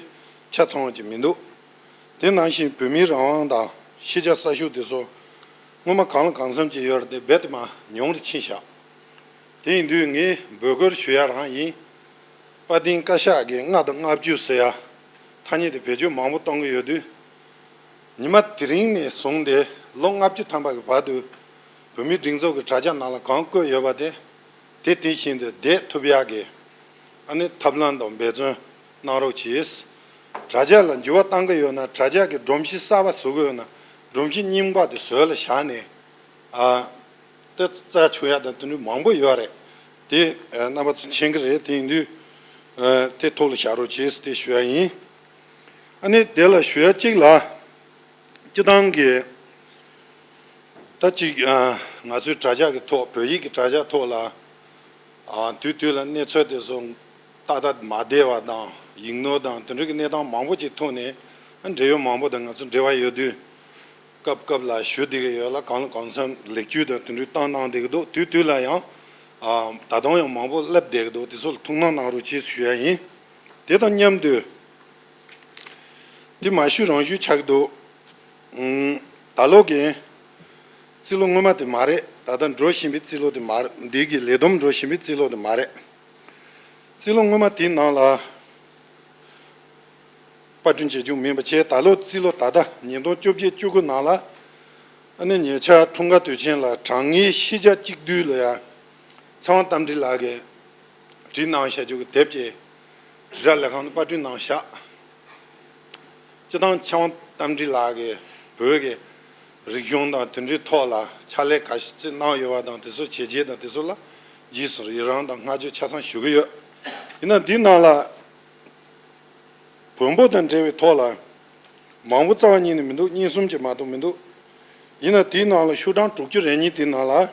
ཆ་ཚང་བ་ཅིག་མི་འདུག་དེ་ནང་བཞིན་བོད་མིའི་རང་དབང་དང་ཤེས་བྱ་གསར་ཤོག་དེ་ཚོ་སྔོན་མ་གང་ལ་གང་འཚམ་ཅིག་ཡོད་རེད་དེ། རྦད་དེ་མར་ཉུང་རུ་ཕྱིན་བཞག་དེ་ཡིན་དུས་ངས་འབོད་སྐུལ་ཞུ་ཡ་རང་ཡིན། དཔལ་ལྡན་བཀའ་ཤག་གིས་ལྔ་དང་ལྔ་བཅུ་ཟེར་ཡ་ཐ་སྙད་དེ་བེད་སྤྱོད་མང་པོ་གཏོང་གི་ཡོད་དུས། ཉི་མ་དེ་རིང་ནས་བཟུང་སྟེ་ལོ་ལྔ་བཅུ་ཐམ་པ་གི་བར་དུ་བོད་མིའི་སྒྲིག་འཛུགས་ཀྱི་དྲ་རྒྱ་ནང་ལ་གང་བཀོད་ཡོད་པ་དེ། དེ་དེ་བཞིན་དུ་བསྡད་ཐུབ་ཡག་གི་ཨ་ནི་ཐབས་ལམ་དང་འབད་བརྩོན་གནང་རོགས་གྱིས། དྲ་རྒྱ་ལ་འགྱུར་བ་གཏང་གི་ཡོད་ན། དྲ་རྒྱ་གི་སྒྲོམ་གཞི་གསར་པ་བཟོ་གི་ཡོད་ན། སྒྲོམ་གཞི་རྙིང་པ་དེ་བཟོས་ལ་བཞག་ནས་ཨ། དེ་རྩ་ཆུ་ཡག་དང་དེ་འདྲ་མང་པོ་ཡོད་རེད། དེ་རྣམ་པ་ཚོ་མཁྱེན་གྱི་རེད། དེ་ཡིན་དུས་དེ་ཐུགས་ལ་བཞག་རོགས་བྱེད་ཟེར་དེ་ཞུ་ཡ་ཡིན། ཨ་ནི་དེ་ལ་ཞུ་ཡ་གཅིག་ལ། སྤྱི་བཏང་གི་ད་ཅིག་ང་ཚོའི་དྲ་རྒྱ་གི་ཐོག་བོད་ཡིག་གི་དྲ་རྒྱ་ཐོག་ལ་དུས་དུས་ལ་གནས་ཚུལ་དེ་ཚོ་ཏག་ཏག་མ་བདེ་བ་དང་ཡིག་ནོར་དང་དེ་འདྲ་གི་གནས་སྟངས་མང་པོ་ཅིག་ཐོག་ནས་འབྲེལ་ཡོད་མང་པོ་དང་ང་ཚོ་འབྲེལ་བ་ཡོད་དུས། སྐབས་སྐབས་ལ་ཞུ་བསྡད་ཀྱི་ཡོད་ལ། གང་ལ་གང་འཚམ་ལེགས་བཅོས་དང་དེ་འདྲ་བཏང་གནང་བསྡད་ཀྱི་འདུག་དུས་དུས་ལ་ཡང་ད་དུང་ཡང་མང་པོ་ལབ་བསྡད་ཀྱི་འདུག་དེ་ཚོ་ལ་ཐུགས་སྣང་གནང་རོགས་གྱིས་ཞུ་ཡ་ཡིན། དེ་དང་མཉམ་དུ་དེ་མ་ཞུས་རང་ཞུས་ཆགས་ཀྱི་འདུག་ད་ལོ་གི་རྩིས་ལོ་སྔོན་མ་དེ་མ་རེད། ད་ལྟ་འགྲོ་བཞིན་པའི་རྩིས་ལོ་དེ་མ་རེད། འདི་གི་ལས་བསྡོམས་འགྲོ་བཞིན་པའི་རྩིས་ལོ་དེ་མ་རེད། རྩིས་ལོ་སྔོན་མ་དེའི་ནང་ལ་པར་སྐྲུན་བྱེད་རྒྱུ་མིན་པ་བྱས། ད་ལོ་རྩིས་ལོ་ད་ལྟ་ཉིས་སྟོང་བཅོ་བརྒྱད་བཅུ་དགུ་ནང་ལ་ཨ་ནི་ཉེ་ཆར་འཁྲུངས་སྐར་དུས་ཆེན་ལ་དྲང་ངེས་ཤེས་བྱ་གཅིག་བསྡུས་ལ་ཡ་ཚེ་དབང་རྟ་མགྲིན་ལགས་ཀྱིས་བྲིས་གནང་བཞག་རྒྱུ་གི་དེབ་ཀྱི་དྲིལ་བསྒྲགས་ལས་ཁང་དུ་པར་སྐྲུན་གནང་བཞག་སྤྱི་བཏང་ཚེ་དབང་རྟ་མགྲིན་ལགས་ཀྱིས་བོད་ཀྱི་རིག་གཞུང་དང་དེ་འདྲའི་ཐོག་ལ་ཕྱག་ལས་ག་ཚོད་གནང་ཡོད་པ་དང་། དེ་ཚོ་བྱས་རྗེས་དང་དེ་ཚོ་ལ་རྗེས་སུ་ཡི་རང་དང་བསྔགས་བརྗོད་ཆ་ཚང་ཞུ་གི་ཡོད། ཡིན་ན་འདིའི་ནང་ལ་བོན་པོ་དང་འབྲེལ་བའི་ཐོག་ལ་མང་པོ་རྩ་བ་ཉིད་ནས་མི་འདུག་གཉིས་གསུམ་ཅིག་མ་གཏོགས་མི་འདུག་ཡིན་ན་དེའི་ནང་ལ་ཤོག་གྲངས་དྲུག་ཅུ་རེ་གཉིས་དེའི་ནང་ལ།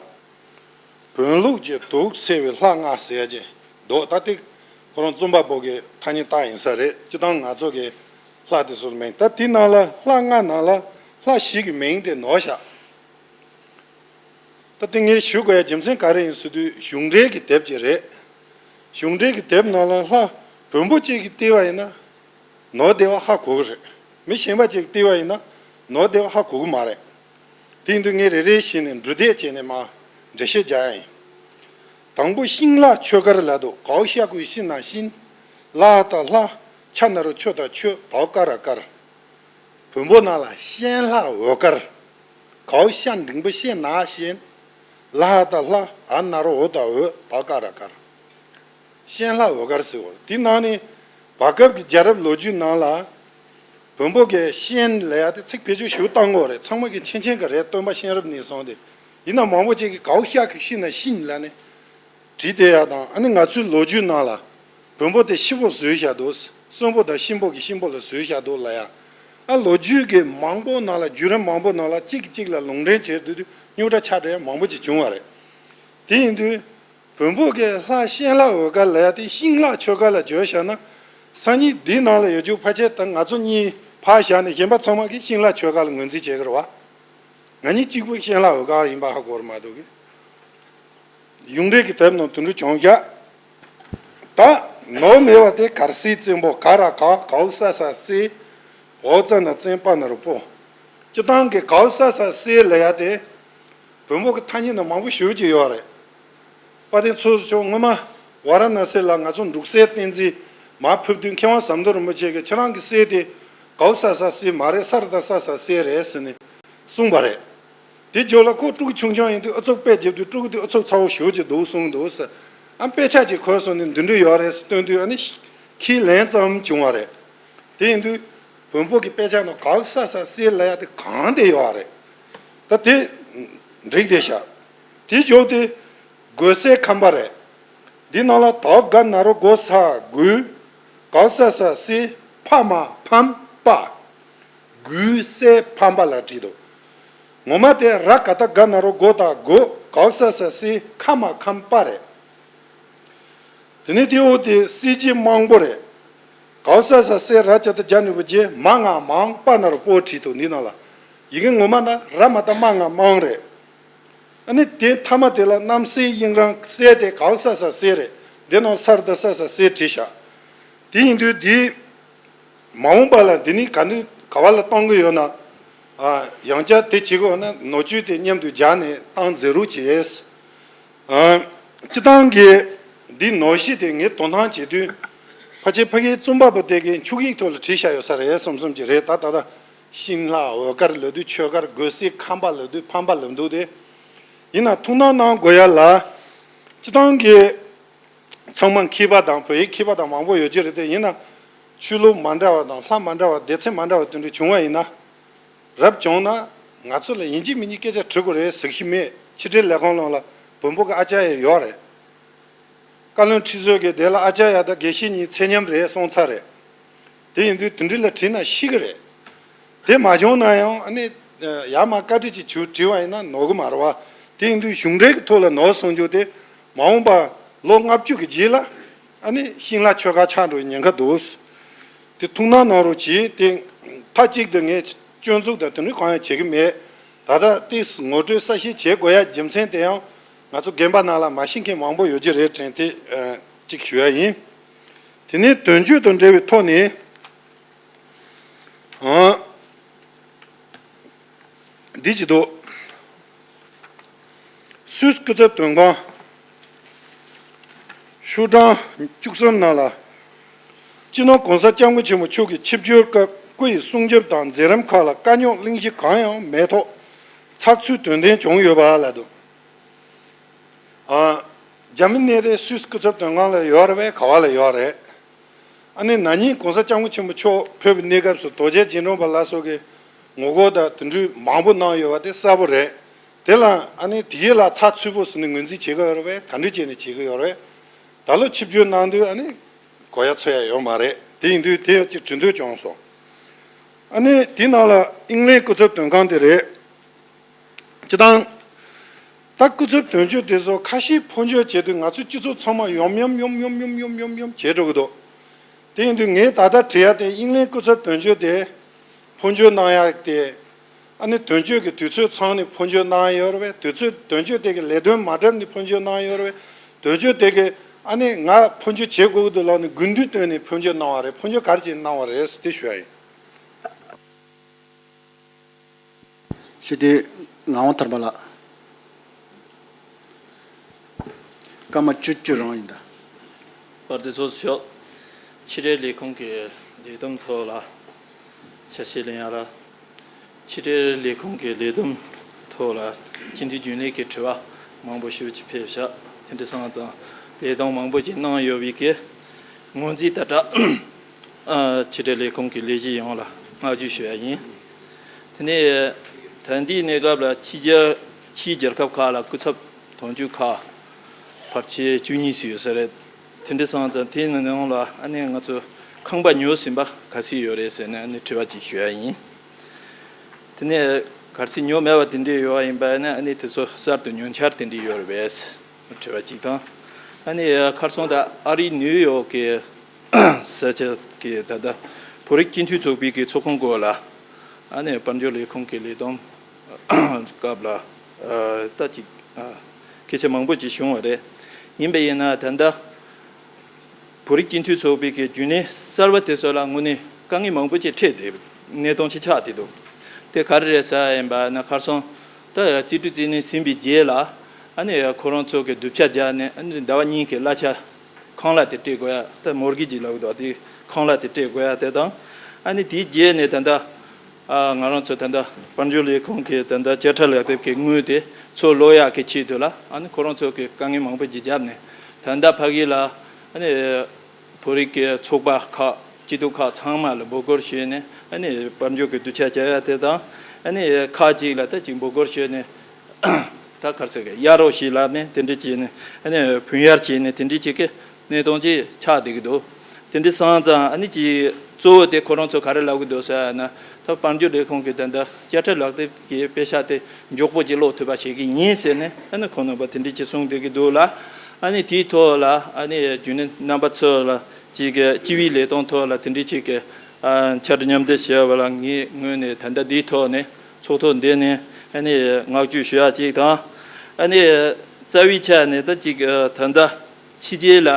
བོན་ལུགས་ཀྱི་དུག་སེལ་བའི་ལྷ་ལྔ་ཟེར་ཡ་ཅིག་འདུག་ད་དེ་ཁོ་རང་རྩོམ་པ་པོ་གི་ཐ་སྙད་རྟགས་ཡིན་ས་རེད། སྤྱིར་བཏང་ང་ཚོ་གི་ལྷ་དེ་ཚོ་ལ་མིང་། ད་དེའི་ནང་ལ་ལྷ་ལྔ་ནང་ལ་ལྷ་བཞི་གི་མིང་དེ་ནོར་བཞག་ད་དེ་ངས་ཞུ་དགོས་ཡ་རྒྱུ་མཚན་ག་རེ་ཡིན་ཟེར་དུས། གཞུང་འགྲེལ་གྱི་དེབ་ཅིག་རེད། གཞུང་འགྲེལ་གྱི་དེབ་ནང་ལ་ལྷ་བོན་པོ་གཅིག་གིས་བལྟས་པ་ཡིན་ན་ནོར་བདེ་བ་ཧ་གོ་གི་རེད། མི་གཞན་པ་གཅིག་གིས་བལྟས་པ་ཡིན་ན་ནོར་བདེ་བ་ཧ་གོ་གི་མ་རེད། དེ་ཡིན་དུས་ངས་རེ་རེ་བཞིན་ནས་འབྲུ་དེབ་བྱས་ནས་མར་འགྲེལ་བཤད་རྒྱག་ཡ་ཡིན། དང་པོ་ཤིང་ལྷ་ཆོས་དཀར་ལ་དོ། གའོ་ཤ་གུ་ཤི་ན་ཤིན། ལ་ཧ་ད་ལྷ། ཆ་ན་རོ་ཆོ་ད་ཆོས། དའོ་ཀ་ར་དཀར། བོན་པོ་ནང་ལ་ཤན་ལྷ་འོད་དཀར། གའོ་ཤ་འགྲེང་བུ་ཤེ་ན་ཤེན། ལ་ཧ་ད་ལྷ། འ་ན་རོ་འོ་ད་འོད། དའོ་ཀ་ར་དཀར། ཤན་ལྷ་འོད་དཀར་ཟེར་བ་རེད། དེ་ནང་ནས་བར་སྐབས་ཀྱི་རྒྱལ་རབས་ལོ་རྒྱུས་ནང་ལ་བོན་པོ་གི་ཤན་ལབ་ཡ་དེ་ཚིག་བེད་སྤྱོད་ཞེ་པོ་བཏང་གི་ཡོད་རེད། ཚང་མ་གི་མཁྱེན་མཁྱེན་གི་རེད། སྟོན་པ་གཤེན་རབ་ནས་བཟུང་སྟེ། ཡིན་ན་མང་པོ་ཅིག་གིས་གའོ་ཤ་གི་ཤི་ན་ཤིན་ལབ་ནས་བྲིས་བསྡད་ཡ་དང་། ཨ་ནི་ང་ཚོའི་ལོ་རྒྱུས་ནང་ལ་བོན་པོ་དེ་ཤི་བོ་བཟོས་བཞག་འདུག་གསོན་པོ་དང་གཤིན་པོ་གི་གཤིན་པོ་ལ་བཟོས་བཞག་འདུག་ལབ་ཡ། ཨ་ལོ་རྒྱུས་ཀྱི་མང་པོ་ནང་ལ་བརྒྱུད་རིམ་མང་པོ་ནང་ལ་གཅིག་གིས་གཅིག་ལ་ལུང་འདྲེན་བྱེད་དུས་དུས་རྙོག་དྲ་ཆགས་བསྡད་ཡ་མང་པོ་ཅིག་བྱུང་བ་རེད། དེ་ཡིན་དུས་བོན་པོ་གི་ལྷ་ཤན་ལྷ་འོད་དཀར་ལབ་ཡ་དེ་ཤིང་ལྷ་ཆོས་དཀར་ལ་བརྗོད་བཞག་ན། སང་ཉིན་འདིའི་ནང་ལ་ཡོད་རྒྱུ་ཕལ་ཆེར་ད་ང་ཚོ་གཉིས་ཕར་བཞག་ནས་གཞན་པ་ཚང་མ་གིས་ཤིང་ལྷ་ཆོས་དཀར་ལ་ངོས་འཛིན་བྱེད་ཀྱི་རེད་བ། ང་གཉིས་གཅིག་པུ་ཤན་ལྷ་འོད་དཀར་ཡིན་པ་ཧ་གོ་ར་མ་གཏོགས་གི། གཞུང་འགྲེལ་གྱི་དེབ་ནང་དུ་འགྲོ་བྱུང་བཞག་ད་ནོར་མེད་པ་དེ་གར་སའི་བཙན་པོ། ག་ར་ག། གའོ་ས་ས་སེ། འོ་ཙ་ན་བཙན། པ་ན་རོ་པོ། སྤྱིར་བཏང་གི་གའོ་ས་ས་སེ་ལབ་ཡ་དེ་བོན་པོ་གི་ཐ་སྙད་ནང་མང་པོ་ཞེ་པོ་ཅིག་ཡོད་རེད། དཔལ་ལྡན་ཚོགས་གཙོ་མཆོག་སྔོན་མ་ཝཱ་ར་ཎ་སི་ལ་ང་ཚོ་འབྲུག་སྲས་བསྟན་འཛིན་མར་ཕེབས་དུས་མཁས་དབང་ཟམ་གདོང་རིན་པོ་ཆེ་གིས་ཁྱེད་རང་གི་སྲས་དེ་གའོ་ས་ས་སེ་མ་རེད། ས་ར་ད་ས་ས་སེ་རེད་ཟེར་ནས་གསུངས་པ་རེད། དེ་རྗེས་ལ་ཁོ་ཕྲུ་གུ་ཆུང་ཆུང་ཡིན་དུས་ཨུ་ཚུགས་དཔེ་བརྒྱབ་དུས་ཕྲུ་གུ་དེ་ཨུ་ཚུགས་ཚ་བོ་ཞེ་པོ་ཅིག་འདུག་གསུངས་འདུག་ཟེར། ཨ་དཔེ་ཆ་ཅིག་ཁོ་བཟོས་ནས་འདི་འདྲ་ཡོད་རེད་ཟེར་སྟོན་དུས་ཨ་ནི་ཁས་ལེན་ཙམ་བྱུང་བ་རེད། དེ་ཡིན་དུས་བོན་པོ་གི་དཔེ་ཆ་ནང་གའོ་ས་ས་སེ་ལབ་ཡ་དེ་གང་དེ་ཡོད་རེད། ད་དེ་འགྲིག་བསྡད་ཤག་དེ་འཇོག་དེ་གོས་སའི་ཁམས་པ་རེད། འདི་ནང་ལ་དའོ་ག་ན་རོ་གོ་ས་གུ། གའོ་ས་ས་སེ། ཕ་མ་ཕམ་པ། གུ་སའི་ཕམ་པ་ལ་བྲིས་འདུག་ངོ་མ་དེ་ར་ག་ད་ག་ན་རོ་གོ་ད་གོ། གའོ་ས་ས་སེ། ཁ་མ་ཁམ་པ་རེད། དེ་ནས་དེའོ་དེ་སེ་གི་དམངས་པོ་རེད། གའོ་ས་ས་སེ་ར་ཅ་ད་ཇ་ནི་བུ་ཇེ། མ་ང་མང་། པ་ན་རོ་པོ་བྲིས་འདུག་འདི་ནང་ལ་ཡི་གེ་ངོ་མ་ན་ར་མ་ད་མ་ང་དམངས་རེད། ཨ་ནི་དེ་མཐའ་མ་དེ་ལ་རྣམ་སྲས་དབྱིངས་རང་སྲས་དེ་གའོ་ས་ས་སེ་རེད། འདི་ནང་ས་ར་ད་ས་ས་སེ་བྲིས་ཤག་དེ་ཡིན་དུས་འདི་མ་འོངས་པ་ལ་འདི་ནི་ག་ནི་ག་བ་ལ་གཏོང་གི་ཡོད་ན། ཨ་ཡང་བསྐྱར་དེ་བྱེད་དགོས་ན་ནོར་བཅུད་དེ་མཉམ་དུ་སྦྱར་ནས་བཏང་མཛད་རོགས་བྱས། ཨ་སྤྱི་བཏང་གི་འདི་ནོར་གཞི་དེ་ངས་དོ་སྣང་བྱེད་དུས་ཕལ་ཆེར་ཕ་གིའི་རྩོམ་པ་པོ་དེ་གིས་འཁྱུག་ཡིག་ཐོག་ལ་བྲིས་བཞག་ཡོད་ས་རེད་བསམ་བསམ་གྱི་རེད། ད་ད་ལྟ་ཤིང་ལྷ་འོད་དཀར་ལབ་དུས་ཆོས་དཀར། གོས་སའི་ཁམས་པ་ལབ་དུས་ཕམ་པ་ལབ་འདུག་དེ་ཡིན་ན་ཐུགས་སྣང་གནང་དགོས་ཡ་ལ། སྤྱི་བཏང་གི་ཚང་མ་མཁས་པ་དང་བོད་ཡིག་མཁས་པ་དང་མང་པོ་ཡོད་ཀྱི་རེད་དེ། ཡིན་ན་ཆོས་ལུགས་མ་འདྲ་བ་དང་ལྷ་མ་འདྲ་བ་སྡེ་ཚན་མ་འདྲ་བ་དེ་འདྲ་བྱུང་བ་ཡིན་ན། རབ་བྱུང་ན་ང་ཚོ་ལ་ཡིན་གཅིག་མིན་གཅིག་སྐད་ཆ་དྲི་དགོས་རེད་ཟེར་གྱི་མེད། ཕྱི་དྲིལ་ལས་ཁུངས་ནང་ལ་བོན་པོ་གི་ཨ་ཅར་ཡ་ཡོད་རེད། བཀའ་བློན་ཁྲི་ཟུར་གྱིས་དེ་ལ་ཨ་ཅར་ཡ་དང་དགེ་བཤེས་གཉིས་ཚད་མཉམ་རེད་གསུངས་ཚར་རེད། དེ་ཡིན་དུས་དེ་འདྲ་ལ་དྲིས་ན་ཤེས་ཀྱི་རེད། དེ་མ་བྱུང་ན་ཡང་ཨ་ནི་ཡར་མར་བཀའ་འདྲི་ཅིག་བྱུང་དྲིས་པ་ཡིན་ན་ནོར་གི་མ་རེད་བ། དེ་ཡིན་དུས་གཞུང་འབྲེལ་གྱི་ཐོག་ལ་ནོར་སོང་རྒྱུ་དེ་མ་འོངས་པ་ལོ་ལྔ་བཅུ་གི་རྗེས་ལ་ཨ་ནི་ཤིང་ལྷ་ཆོས་དཀར་ཆགས་འགྲོ་བའི་ཉེན་ཁ་འདུག་དེ་ཐུགས་སྣང་གནང་རོགས་གྱིས། དེ་མཐའ་གཅིག་ཏུ་ངས་སྐྱོན་འཛུགས་དང་དེ་འདྲ་གང་ཡང་བྱེད་ཀྱི་མེད། ད་ལྟ་དེ་ངོ་སྤྲོད་གསལ་བཤད་བྱེད་དགོས་ཡ་རྒྱུ་མཚན་དེ་ཡང་ང་ཚོ་དགོན་པ་ནང་ལ་མ་ཤེས་མཁན་མང་པོ་ཡོད་ཀྱི་རེད་དྲན་དེ་གཅིག་ཞུ་ཡ་ཡིན། དེ་ནས་དོན་གཅོད་དང་འབྲེལ་བའི་ཐོག་ནས། འདི་ཅི་འདུག་སུད་སི་སྐུ་ཚབ་དོན་ཁང་ཤོག་གྲངས་བཅུ་གསུམ་ནང་ལ། སྤྱི་ནོར་༸གོང་ས་༸སྐྱབས་མགོན་ཆེན་པོ་མཆོག་གིས་ཆིབས་བསྒྱུར་སྐབས་སྐུ་ཡི་སྲུང་སྐྱོབ་དང་མཛད་རིམ་ཁག་ལ་དཀའ་རྙོག་གླེང་གཞི་གང་ཡང་མེད་ཐོག་ཚགས་ཚུད་དོན་ལྡན་བྱུང་ཡོད་པ་ལབ་འདུག་ཨ། རྒྱ་མི་ནས་རེད། སུད་སི་སྐུ་ཚབ་དོན་ཁང་ལ་ཡོད་རེད་པས། ག་བ་ལ་ཡོད་རེད། ཨ་ནི་ན་ནིང་༸གོང་ས་༸སྐྱབས་མགོན་ཆེན་པོ་མཆོག་ཕེབས་པའི་གནས་སྐབས་སུ་རྡོ་རྗེ་རྗེ་དྲུང་པ་ལ་སོགས་ཀྱིས་ངོ་རྒོལ་དང་དེ་འདྲ་མང་པོ་གནང་ཡོད་པ་དེ་གསལ་པོ་རེད། དེ་ལ་ཨ་ནི་དེ་གའི་ལ་ཚགས་ཚུད་པོ་ཟེར་ནས་ངོས་འཛིན་བྱེད་ཀྱི་ཡོད་རེད་པས། ག་འདྲ་བྱས་ནས་བྱེད་ཀྱི་ཡོད་རེད། ད་ལོ་ཆིབས་བསྒྱུར་གནང་དུས་ཨ་ནི་གོ་ཡ་ཚོད་ཡ་ཡོད་མ་རེད། དེ་ཡིན་དུས་དེ་ཅིག་དྲི་འདོད་བྱུང་སོང་། ཨ་ནི་དེ་ནང་ལ་ཨིང་ལན་སྐུ་ཚབ་དོན་ཁང་དེ་རེད། སྤྱི་བཏང་ ད་སྐུ་ཚབ་དོན་གཅོད་དེ་ཚོ་ཁ་ཤས་འཕོ་འགྱུར་བྱེད་དུས་ང་ཚོ་སྤྱི་ཚོགས་ཚང་མ་ཡོམ་ཡོམ་ཡོམ་ཡོམ་ཡོམ་ཡོམ་ཡོམ་ཡོམ་བྱེད་འགྲོ་གི་འདུག་དེ་ཡིན་དུས་ངས་ད་ལྟ་དྲི་ཡ་དེ་དབྱིན་ལན་སྐུ་ཚབ་དོན་གཅོད་དེ་འཕོ་འགྱུར་གནང་ཡ་དེ། ཨ་ནི་དོན་གཅོད་ཀྱི་དུས་ཚོད་ཚང་ནས་འཕོ་འགྱུར་གནང་ཡོད་རེད་པས། དུས་ཚོད་དོན་གཅོད་དེ་གི་ལས་དོན་མ་འགྲུབ་ནས་འཕོ་འགྱུར་གནང་ཡོད་རེད་པས། དོན་གཅོད་དེ་གི་ཨ་ནི་ང་འཕོ་འགྱུར་བྱེད་དགོས་ཀྱི་འདུག་ལབ་ནས་དགོས་འདུན་བཏོན་ནས་འཕོ་འགྱུར་གནང་བ་རེད། འཕོ་འགྱུར་ག་རེ་བྱས་གནང་བ་རེད་ཟེར་དེ་ཞུ་ཡ་ཡིན། ཞུ་དེ་ངག་དབང་ཐར་པ་ལགས། སྐར་མ་བཅུ་བཅུ་རང་ཡིན་ད། པར་དེ་ཚོ་ཞོག་ཕྱི་དྲིལ་ལས་ཁུངས་ཀྱི་ལས་བསྡོམས་ཐོག་ལ་ཆ་ཤས་ལེན་ཡ་ལ། ཕྱི་དྲིལ་ལས་ཁུངས་ཀྱི་ལས་བསྡོམས་ཐོག་ལ་སྤྱི་འཐུས་རྒྱུན་ལས་ཀྱི་དྲི་བ་མང་པོ་ཞེ་པོ་ཅིག་ཕེབས་ཤག་དེ་འདྲ་སོང་ཙང་ལས་བསྡོམས་མང་པོ་ཅིག་གནང་ཡོད་པའི་གི་ངོས་འཛིན་ལྟར་ཕྱི་དྲིལ་ལས་ཁུངས་ཀྱི་ལས་བྱེད་ཡོངས་ལ་བསྔགས་བརྗོད་ཞུ་ཡ་ཡིན། དེ་ནས་ད་ལྟའི་གནས་སྐབས་ལ་ཕྱི་རྒྱལ་ཕྱིའི་རྒྱལ་ཁབ་ཁག་ལ་སྐུ་ཚབ་དོན་གཅོད་ཁག་བར་ཆད་བཅུ་གཉིས་སུ་ཡོད་ས་རེད། དེ་འདྲ་སོང་ཙང་དེའི་ནང་ལ་ཨ་ནི་ང་ཚོ་ཁང་པ་ཉོ་ཟིན་པ་ག་ཚོད་ཡོད་རེད་ཟེར་ནས་ཨ་ནི་དྲི་བ་ཅིག་ཞུ་ཡ་ཡིན། དེ་ནས་གལ་སྲིད་ཉོ་མེད་པ་དེ་འདྲ་ཡོད་པ་ཡིན་པ་ཡིན་ན་ཨ་ནི་དེ་ཚོ་གསར་དུ་ཉོ་འཆར་དེ་འདྲ་ཡོད་རེད་པས། དྲི་བ་གཅིག་དང་། ཨ་ནི་ཁར་སང་ད་ཨ་རིའི་ནིའུ་ཡོག་གི་ས་ཆ་གི་ད་ལྟ་བོད་རིགས་སྤྱི་འཐུས་ཚོགས་པའི་གི་ཚོགས་ཁང་སྐོར་ལ་ཨ་ནི་དཔལ་འབྱོར་ལས་ཁུངས་ཀྱི་ལས་བསྡོམས་སྐབས་ལ་ད་ཅིག་སྐད་ཆ་མང་པོ་ཅིག་བྱུང་བ་རེད། ཡིན་པ་ཡིན་ན་ད་ལྟ་བོད་རིགས་སྤྱི་འཐུས་ཚོགས་པའི་གི་རྒྱུན་ལས་གསར་པ་དེ་ཚོ་ལ་དངོས་གནས་དཀའ་ངལ་མང་པོ་ཅིག་འཕྲད་བསྡད་གནས་སྟངས་ཅིག་ཆགས་བསྡད་འདུག་དེ་ག་རེ་རེད་ཟེར་ཡིན་པ་ན་ཁར་སང་ད་རྩིས་སྤྲོད་རྩིས་ལེན་ཟིན་པའི་རྗེས་ལ་ཨ་ནི་ཁོ་རང་ཚོ་གི་སྡུག་ཆ་རྒྱག་ནས་ཨ་ནི་ཟླ་བ་གཉིས་ཀྱི་གླ་ཆ་ཁང་གླ་དེ་སྤྲད་དགོས་ཡ་ད་མོར་གེ་ཇི་ལབ་འདུག་དེ་ཁང་གླ་དེ་སྤྲད་དགོས་ཡ་དེ་དང་། ཨ་ནི་དེའི་རྗེས་ནས་ད་ལྟ་ཨ་ང་རང་ཚོ་ད་ལྟ་དཔལ་འབྱོར་ལས་ཁུངས་ཀྱི་ད་ལྟ་དཔྱ་ཁྲལ་ལག་དེབ་ཀྱི་དངུལ་དེ་ཚུར་སློག་ཡག་གི་ཆེད་དུ་ལ་ཨ་ནི་ཁོ་རང་ཚོ་གི་དཀའ་ངལ་མང་པོ་ཅིག་བརྒྱབ་ནས་ད་ལྟ་ཕ་གི་ལ་ཨ་ནི་བོད་རིགས་ཀྱི་ཚོགས་པ་ཁག་སྐྱིད་སྡུག་ཁག་ཚང་མ་ལ་འབོད་སྐུལ་བྱས་ནས་ཨ་ནི་དཔལ་འབྱོར་གྱི་སྡུག་ཆ་རྒྱག་ཡ་དེ་དང་ཨ་ནི་ཁག་ཅིག་ལ་ད་ཅིག་འབོད་སྐུལ་བྱས་ནས། ད་ག་རེ་ཟེར་གི་གཡར་རོགས་ཞེས་ལབ་ནས་དེ་འདྲ་བྱས་ནས་ཨ་ནི་བུན་གཡར་བྱས་ནས་དེ་འདྲ་བྱེད་ཀྱི་གནས་སྟངས་ཅིག་ཆགས་བསྡད་ཀྱི་འདུག་དེ་འདྲ་སོང་ཙང་ཨ་ནི་ཅིག་གཙོ་བོ་དེ་ཁོ་རང་ཚོ་ག་རེ་ལབ་ཀྱི་འདུག་ཟེར་ན་ད་དཔལ་འབྱོར་ལས་ཁུངས་ཀྱི་ད་ལྟ་དཔྱ་ཁྲལ་ལག་དེབ་ཀྱི་པེ་ཤག་དེ་མགྱོགས་པོ་ཅིག་སློག་ཐུབ་པ་བྱེད་ཀྱི་ཡིན་ཟེར་ནས་ཨ་ནི་ཁོང་རྣམ་པ་དེ་འདྲ་ཅིག་གསུངས་བསྡད་ཀྱི་འདུག་ལ། ཨ་ནི་དེའི་ཐོག་ལ་ཨ་ནི་རྒྱུན་ལས་རྣམ་པ་ཚོ་ལ་ཅིག་སྤྱི་པའི་ལས་དོན་ཐོག་ལ་དེ་འདྲ་ཅིག་གི་ཕྱག་བྲིས་མཉམ་འདེགས་བྱས་པ་ལ་ངའི་ངོས་ནས་ད་ལྟ་འདིའི་ཐོག་ནས་ཚོགས་ཐོག་འདི་ནས་ཨ་ནི་བསྔགས་བརྗོད་ཞུ་ཡག་ཅིག་དང་། ཨ་ནི་རྩ་བའི་ཆ་ནས་ད་ཅིག་ད་ལྟ་ཕྱི་རྒྱལ་ལ་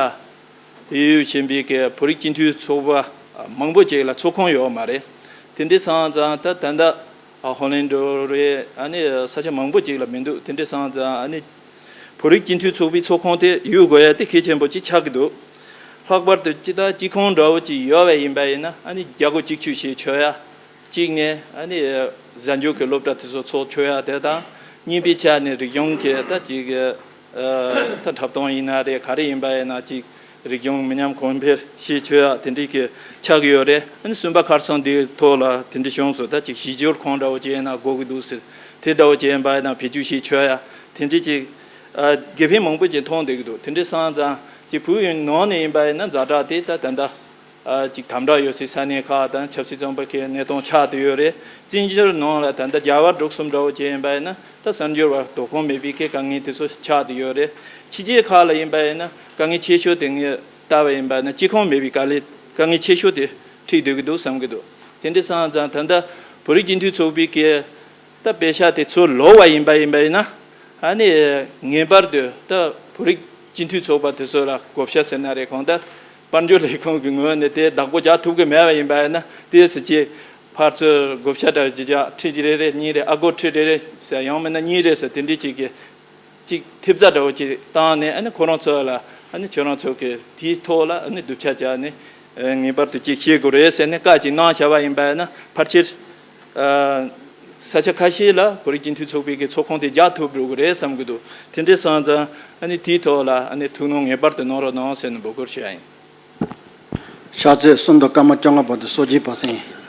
ཡོད་ཡོད་བཞིན་པའི་གི་བོད་རིགས་སྤྱི་འཐུས་ཚོགས་པ་མང་པོ་ཅིག་ལ་ཚོགས་ཁང་ཡོད་མ་རེད། དེ་འདྲ་སོང་ཙང་ད་ད་ལྟ་ཧོ་ལན་འགྲོ་རེད། ཨ་ནི་ས་ཆ་མང་པོ་ཅིག་ལ་མི་འདུག་དེ་འདྲ་སོང་ཙང་ཨ་ནི་བོད་རིགས་སྤྱི་འཐུས་ཚོགས་པའི་ཚོགས་ཁང་དེ་ཡོད་དགོས་ཡ་དེ་གལ་ཆེན་པོ་ཅིག་ཆགས་ཀྱི་འདུག་ལྷག་པར་དུ་ཅི་ད་སྤྱི་ཁང་འདྲ་བོ་ཅིག་ཡོད་པ་ཡིན་པ་ཡིན་ན་ཨ་ནི་རྒྱ་སྒོ་གཅིག་ཆོད་བྱས་ཆོག་ཡ། གཅིག་ནས་ཨ་ནི་གཟའ་མཇུག་གི་སློབ་གྲྭ་དེ་ཚོ་ཚོགས་ཆོག་ཡ་དེ་དང་། གཉིས་པའི་ཆ་ནས་རིག་གཞུང་གི་ད་ཅིག་ད་འཁྲབ་སྟོན་ཡིན་ན་རེད། ག་རེ་ཡིན་པ་ཡིན་ན་ཅིག་རིག་གཞུང་མི་ཉམས་གོང་འཕེལ་བྱེད་ཆོག་ཡ་དེ་འདྲའི་གི་ཆགས་ཀྱི་ཡོད་རེད། ཨ་ནི་གསུམ་པ་ཁར་སང་འདིའི་ཐོག་ལ་དེ་འདྲའི་བྱུང་སོང་། ད་ཅིག་ཞི་སྦྱོར་ཁང་འདྲ་བོ་ཅིག་ཡིན་ན་དགོས་ཀྱི་འདུག་ཟེར། དེ་འདྲ་བོ་ཅིག་ཡིན་པ་ཡིན་ན་བེད་སྤྱོད་བྱེད་ཆོག་ཡ་དེ་འདྲའི་ཅིག་དགེ་ཕན་མང་པོ་ཅིག་མཐོང་བསྡད་ཀྱི་འདུག་དེ་འདྲ་སོང་ཙང་ཅིག་བོད་ཡུལ་ནང་ནས་ཡིན་པ་ཡིན་ན་ཛ་དྲག་དེ་ད་ད་ལྟ། ཨ་ཅིག་དམ་དྲག་ཡོད་སའི་ས་གནས་ཁག་དང་ཆབ་སྲིད་བཙོན་པ་ཁག་གནས་སྟངས་ཆགས་བསྡད་ཡོད་རེད། བཙན་བྱོལ་ནང་ལ་ད་ལྟ་རྒྱ་བལ་འབྲུག་གསུམ་འདྲ་བོ་ཅིག་ཡིན་པ་ཡིན་ན་ད་གསར་འབྱོར་བ་དོ་དགོང་མེད་པའི་གི་དཀའ་ངལ་དེ་ཚོ་ཆགས་བསྡད་ཡོད་རེད། ཕྱི་རྒྱལ་ཁག་ལ་ཡིན་པ་ཡིན་ན་དཀའ་ངལ་ཆེ་ཤོས་དེ་ངས་ལྟ་བ་ཡིན་པ་ཡིན་ན་སྤྱི་ཁང་མེད་པའི་དཀའ་ལས་དཀའ་ངལ་ཆེ་ཤོས་དེ་འཕྲད་སྡོད་ཀྱི་འདུག་བསམ་གྱི་འདུག་དེ་འདྲ་སོང་ཙང་ད་ལྟ་བོད་རིགས་སྤྱི་འཐུས་ཚོགས་པའི་གི་ད་པེ་ཤག་དེ་ཚུར་ལོག་པ་ཡིན་པ་ཡིན་པ་ཡིན་ན། ཨ་ནི་ངེས་པར་དུ་ད་བོད་རིགས་སྤྱི་འཐུས་ཚོགས་པ་དེ་ཚོ་ལ་བགོ་བཤའ་ཟེར་ན་རེད། གང་ལྟར་དཔལ་འབྱོར་ལས་ཁུངས་ཀྱི་ངོས་ནས་དེ་བདག་པོ་རྒྱག་ཐུབ་ཀྱི་མེད་པ་ཡིན་པ་ཡིན་ན་དེ་ཟེར་གྱི་ཕར་ཚུར་བགོ་བཤའ་འདྲ་ཅིག་རྒྱག་ཁྲི་གཅིག་རེ་རེ་གཉིས་རེ་ཨ་སྒོར་ཁྲི་རེ་རེ་ཟེར་ཡང་མིན་ན་གཉིས་རེ་ཟེར་དེ་འདྲའི་ཅིག་གི་ཅིག་ཐེབས་རྩ་འདྲ་བོ་ཅིག་བཏང་ནས་ཨ་ནི་ཁོ་རང་ཚོ་ལ་ཨ་ནི་ཁྱོད་རང་ཚོ་གི་དེའི་ཐོག་ལ་ཨ་ནི་སྡུག་ཆ་བྱས་ནས་ངེས་པར་དུ་ཅིག་ཤེས་དགོས་རེད་ཟེར་ནས་བཀའ་ཅིག་གནང་བཞག་པ་ཡིན་པ་ཡིན་ན་ཕལ་ཆེར། ས་ཆ་ཁ་ཤས་ལ་བོད་རིགས་སྤྱི་འཐུས་ཚོགས་པའི་གི་ཚོགས་ཁང་དེ་རྒྱག་ཐུབ་འགྲོ་གི་རེད་བསམ་གི་འདུག་དེ་འདྲ་སོང་ཙང་ཨ་ནི་དེའི་ཐོག་ལ་ཨ་ནི་ཐུགས་སྣང་ངེས་པར་དུ་གནང་རོགས་གནང་ཟེར་ནས་འབོད་སྐུལ་ཞུ་ཡ་ཡིན། ཕྱག་ཚོད་གསུམ་དང་སྐར་མ་བཅོ་ལྔ་བར་དུ་གསོལ་ཇའི་བར་གསེང་།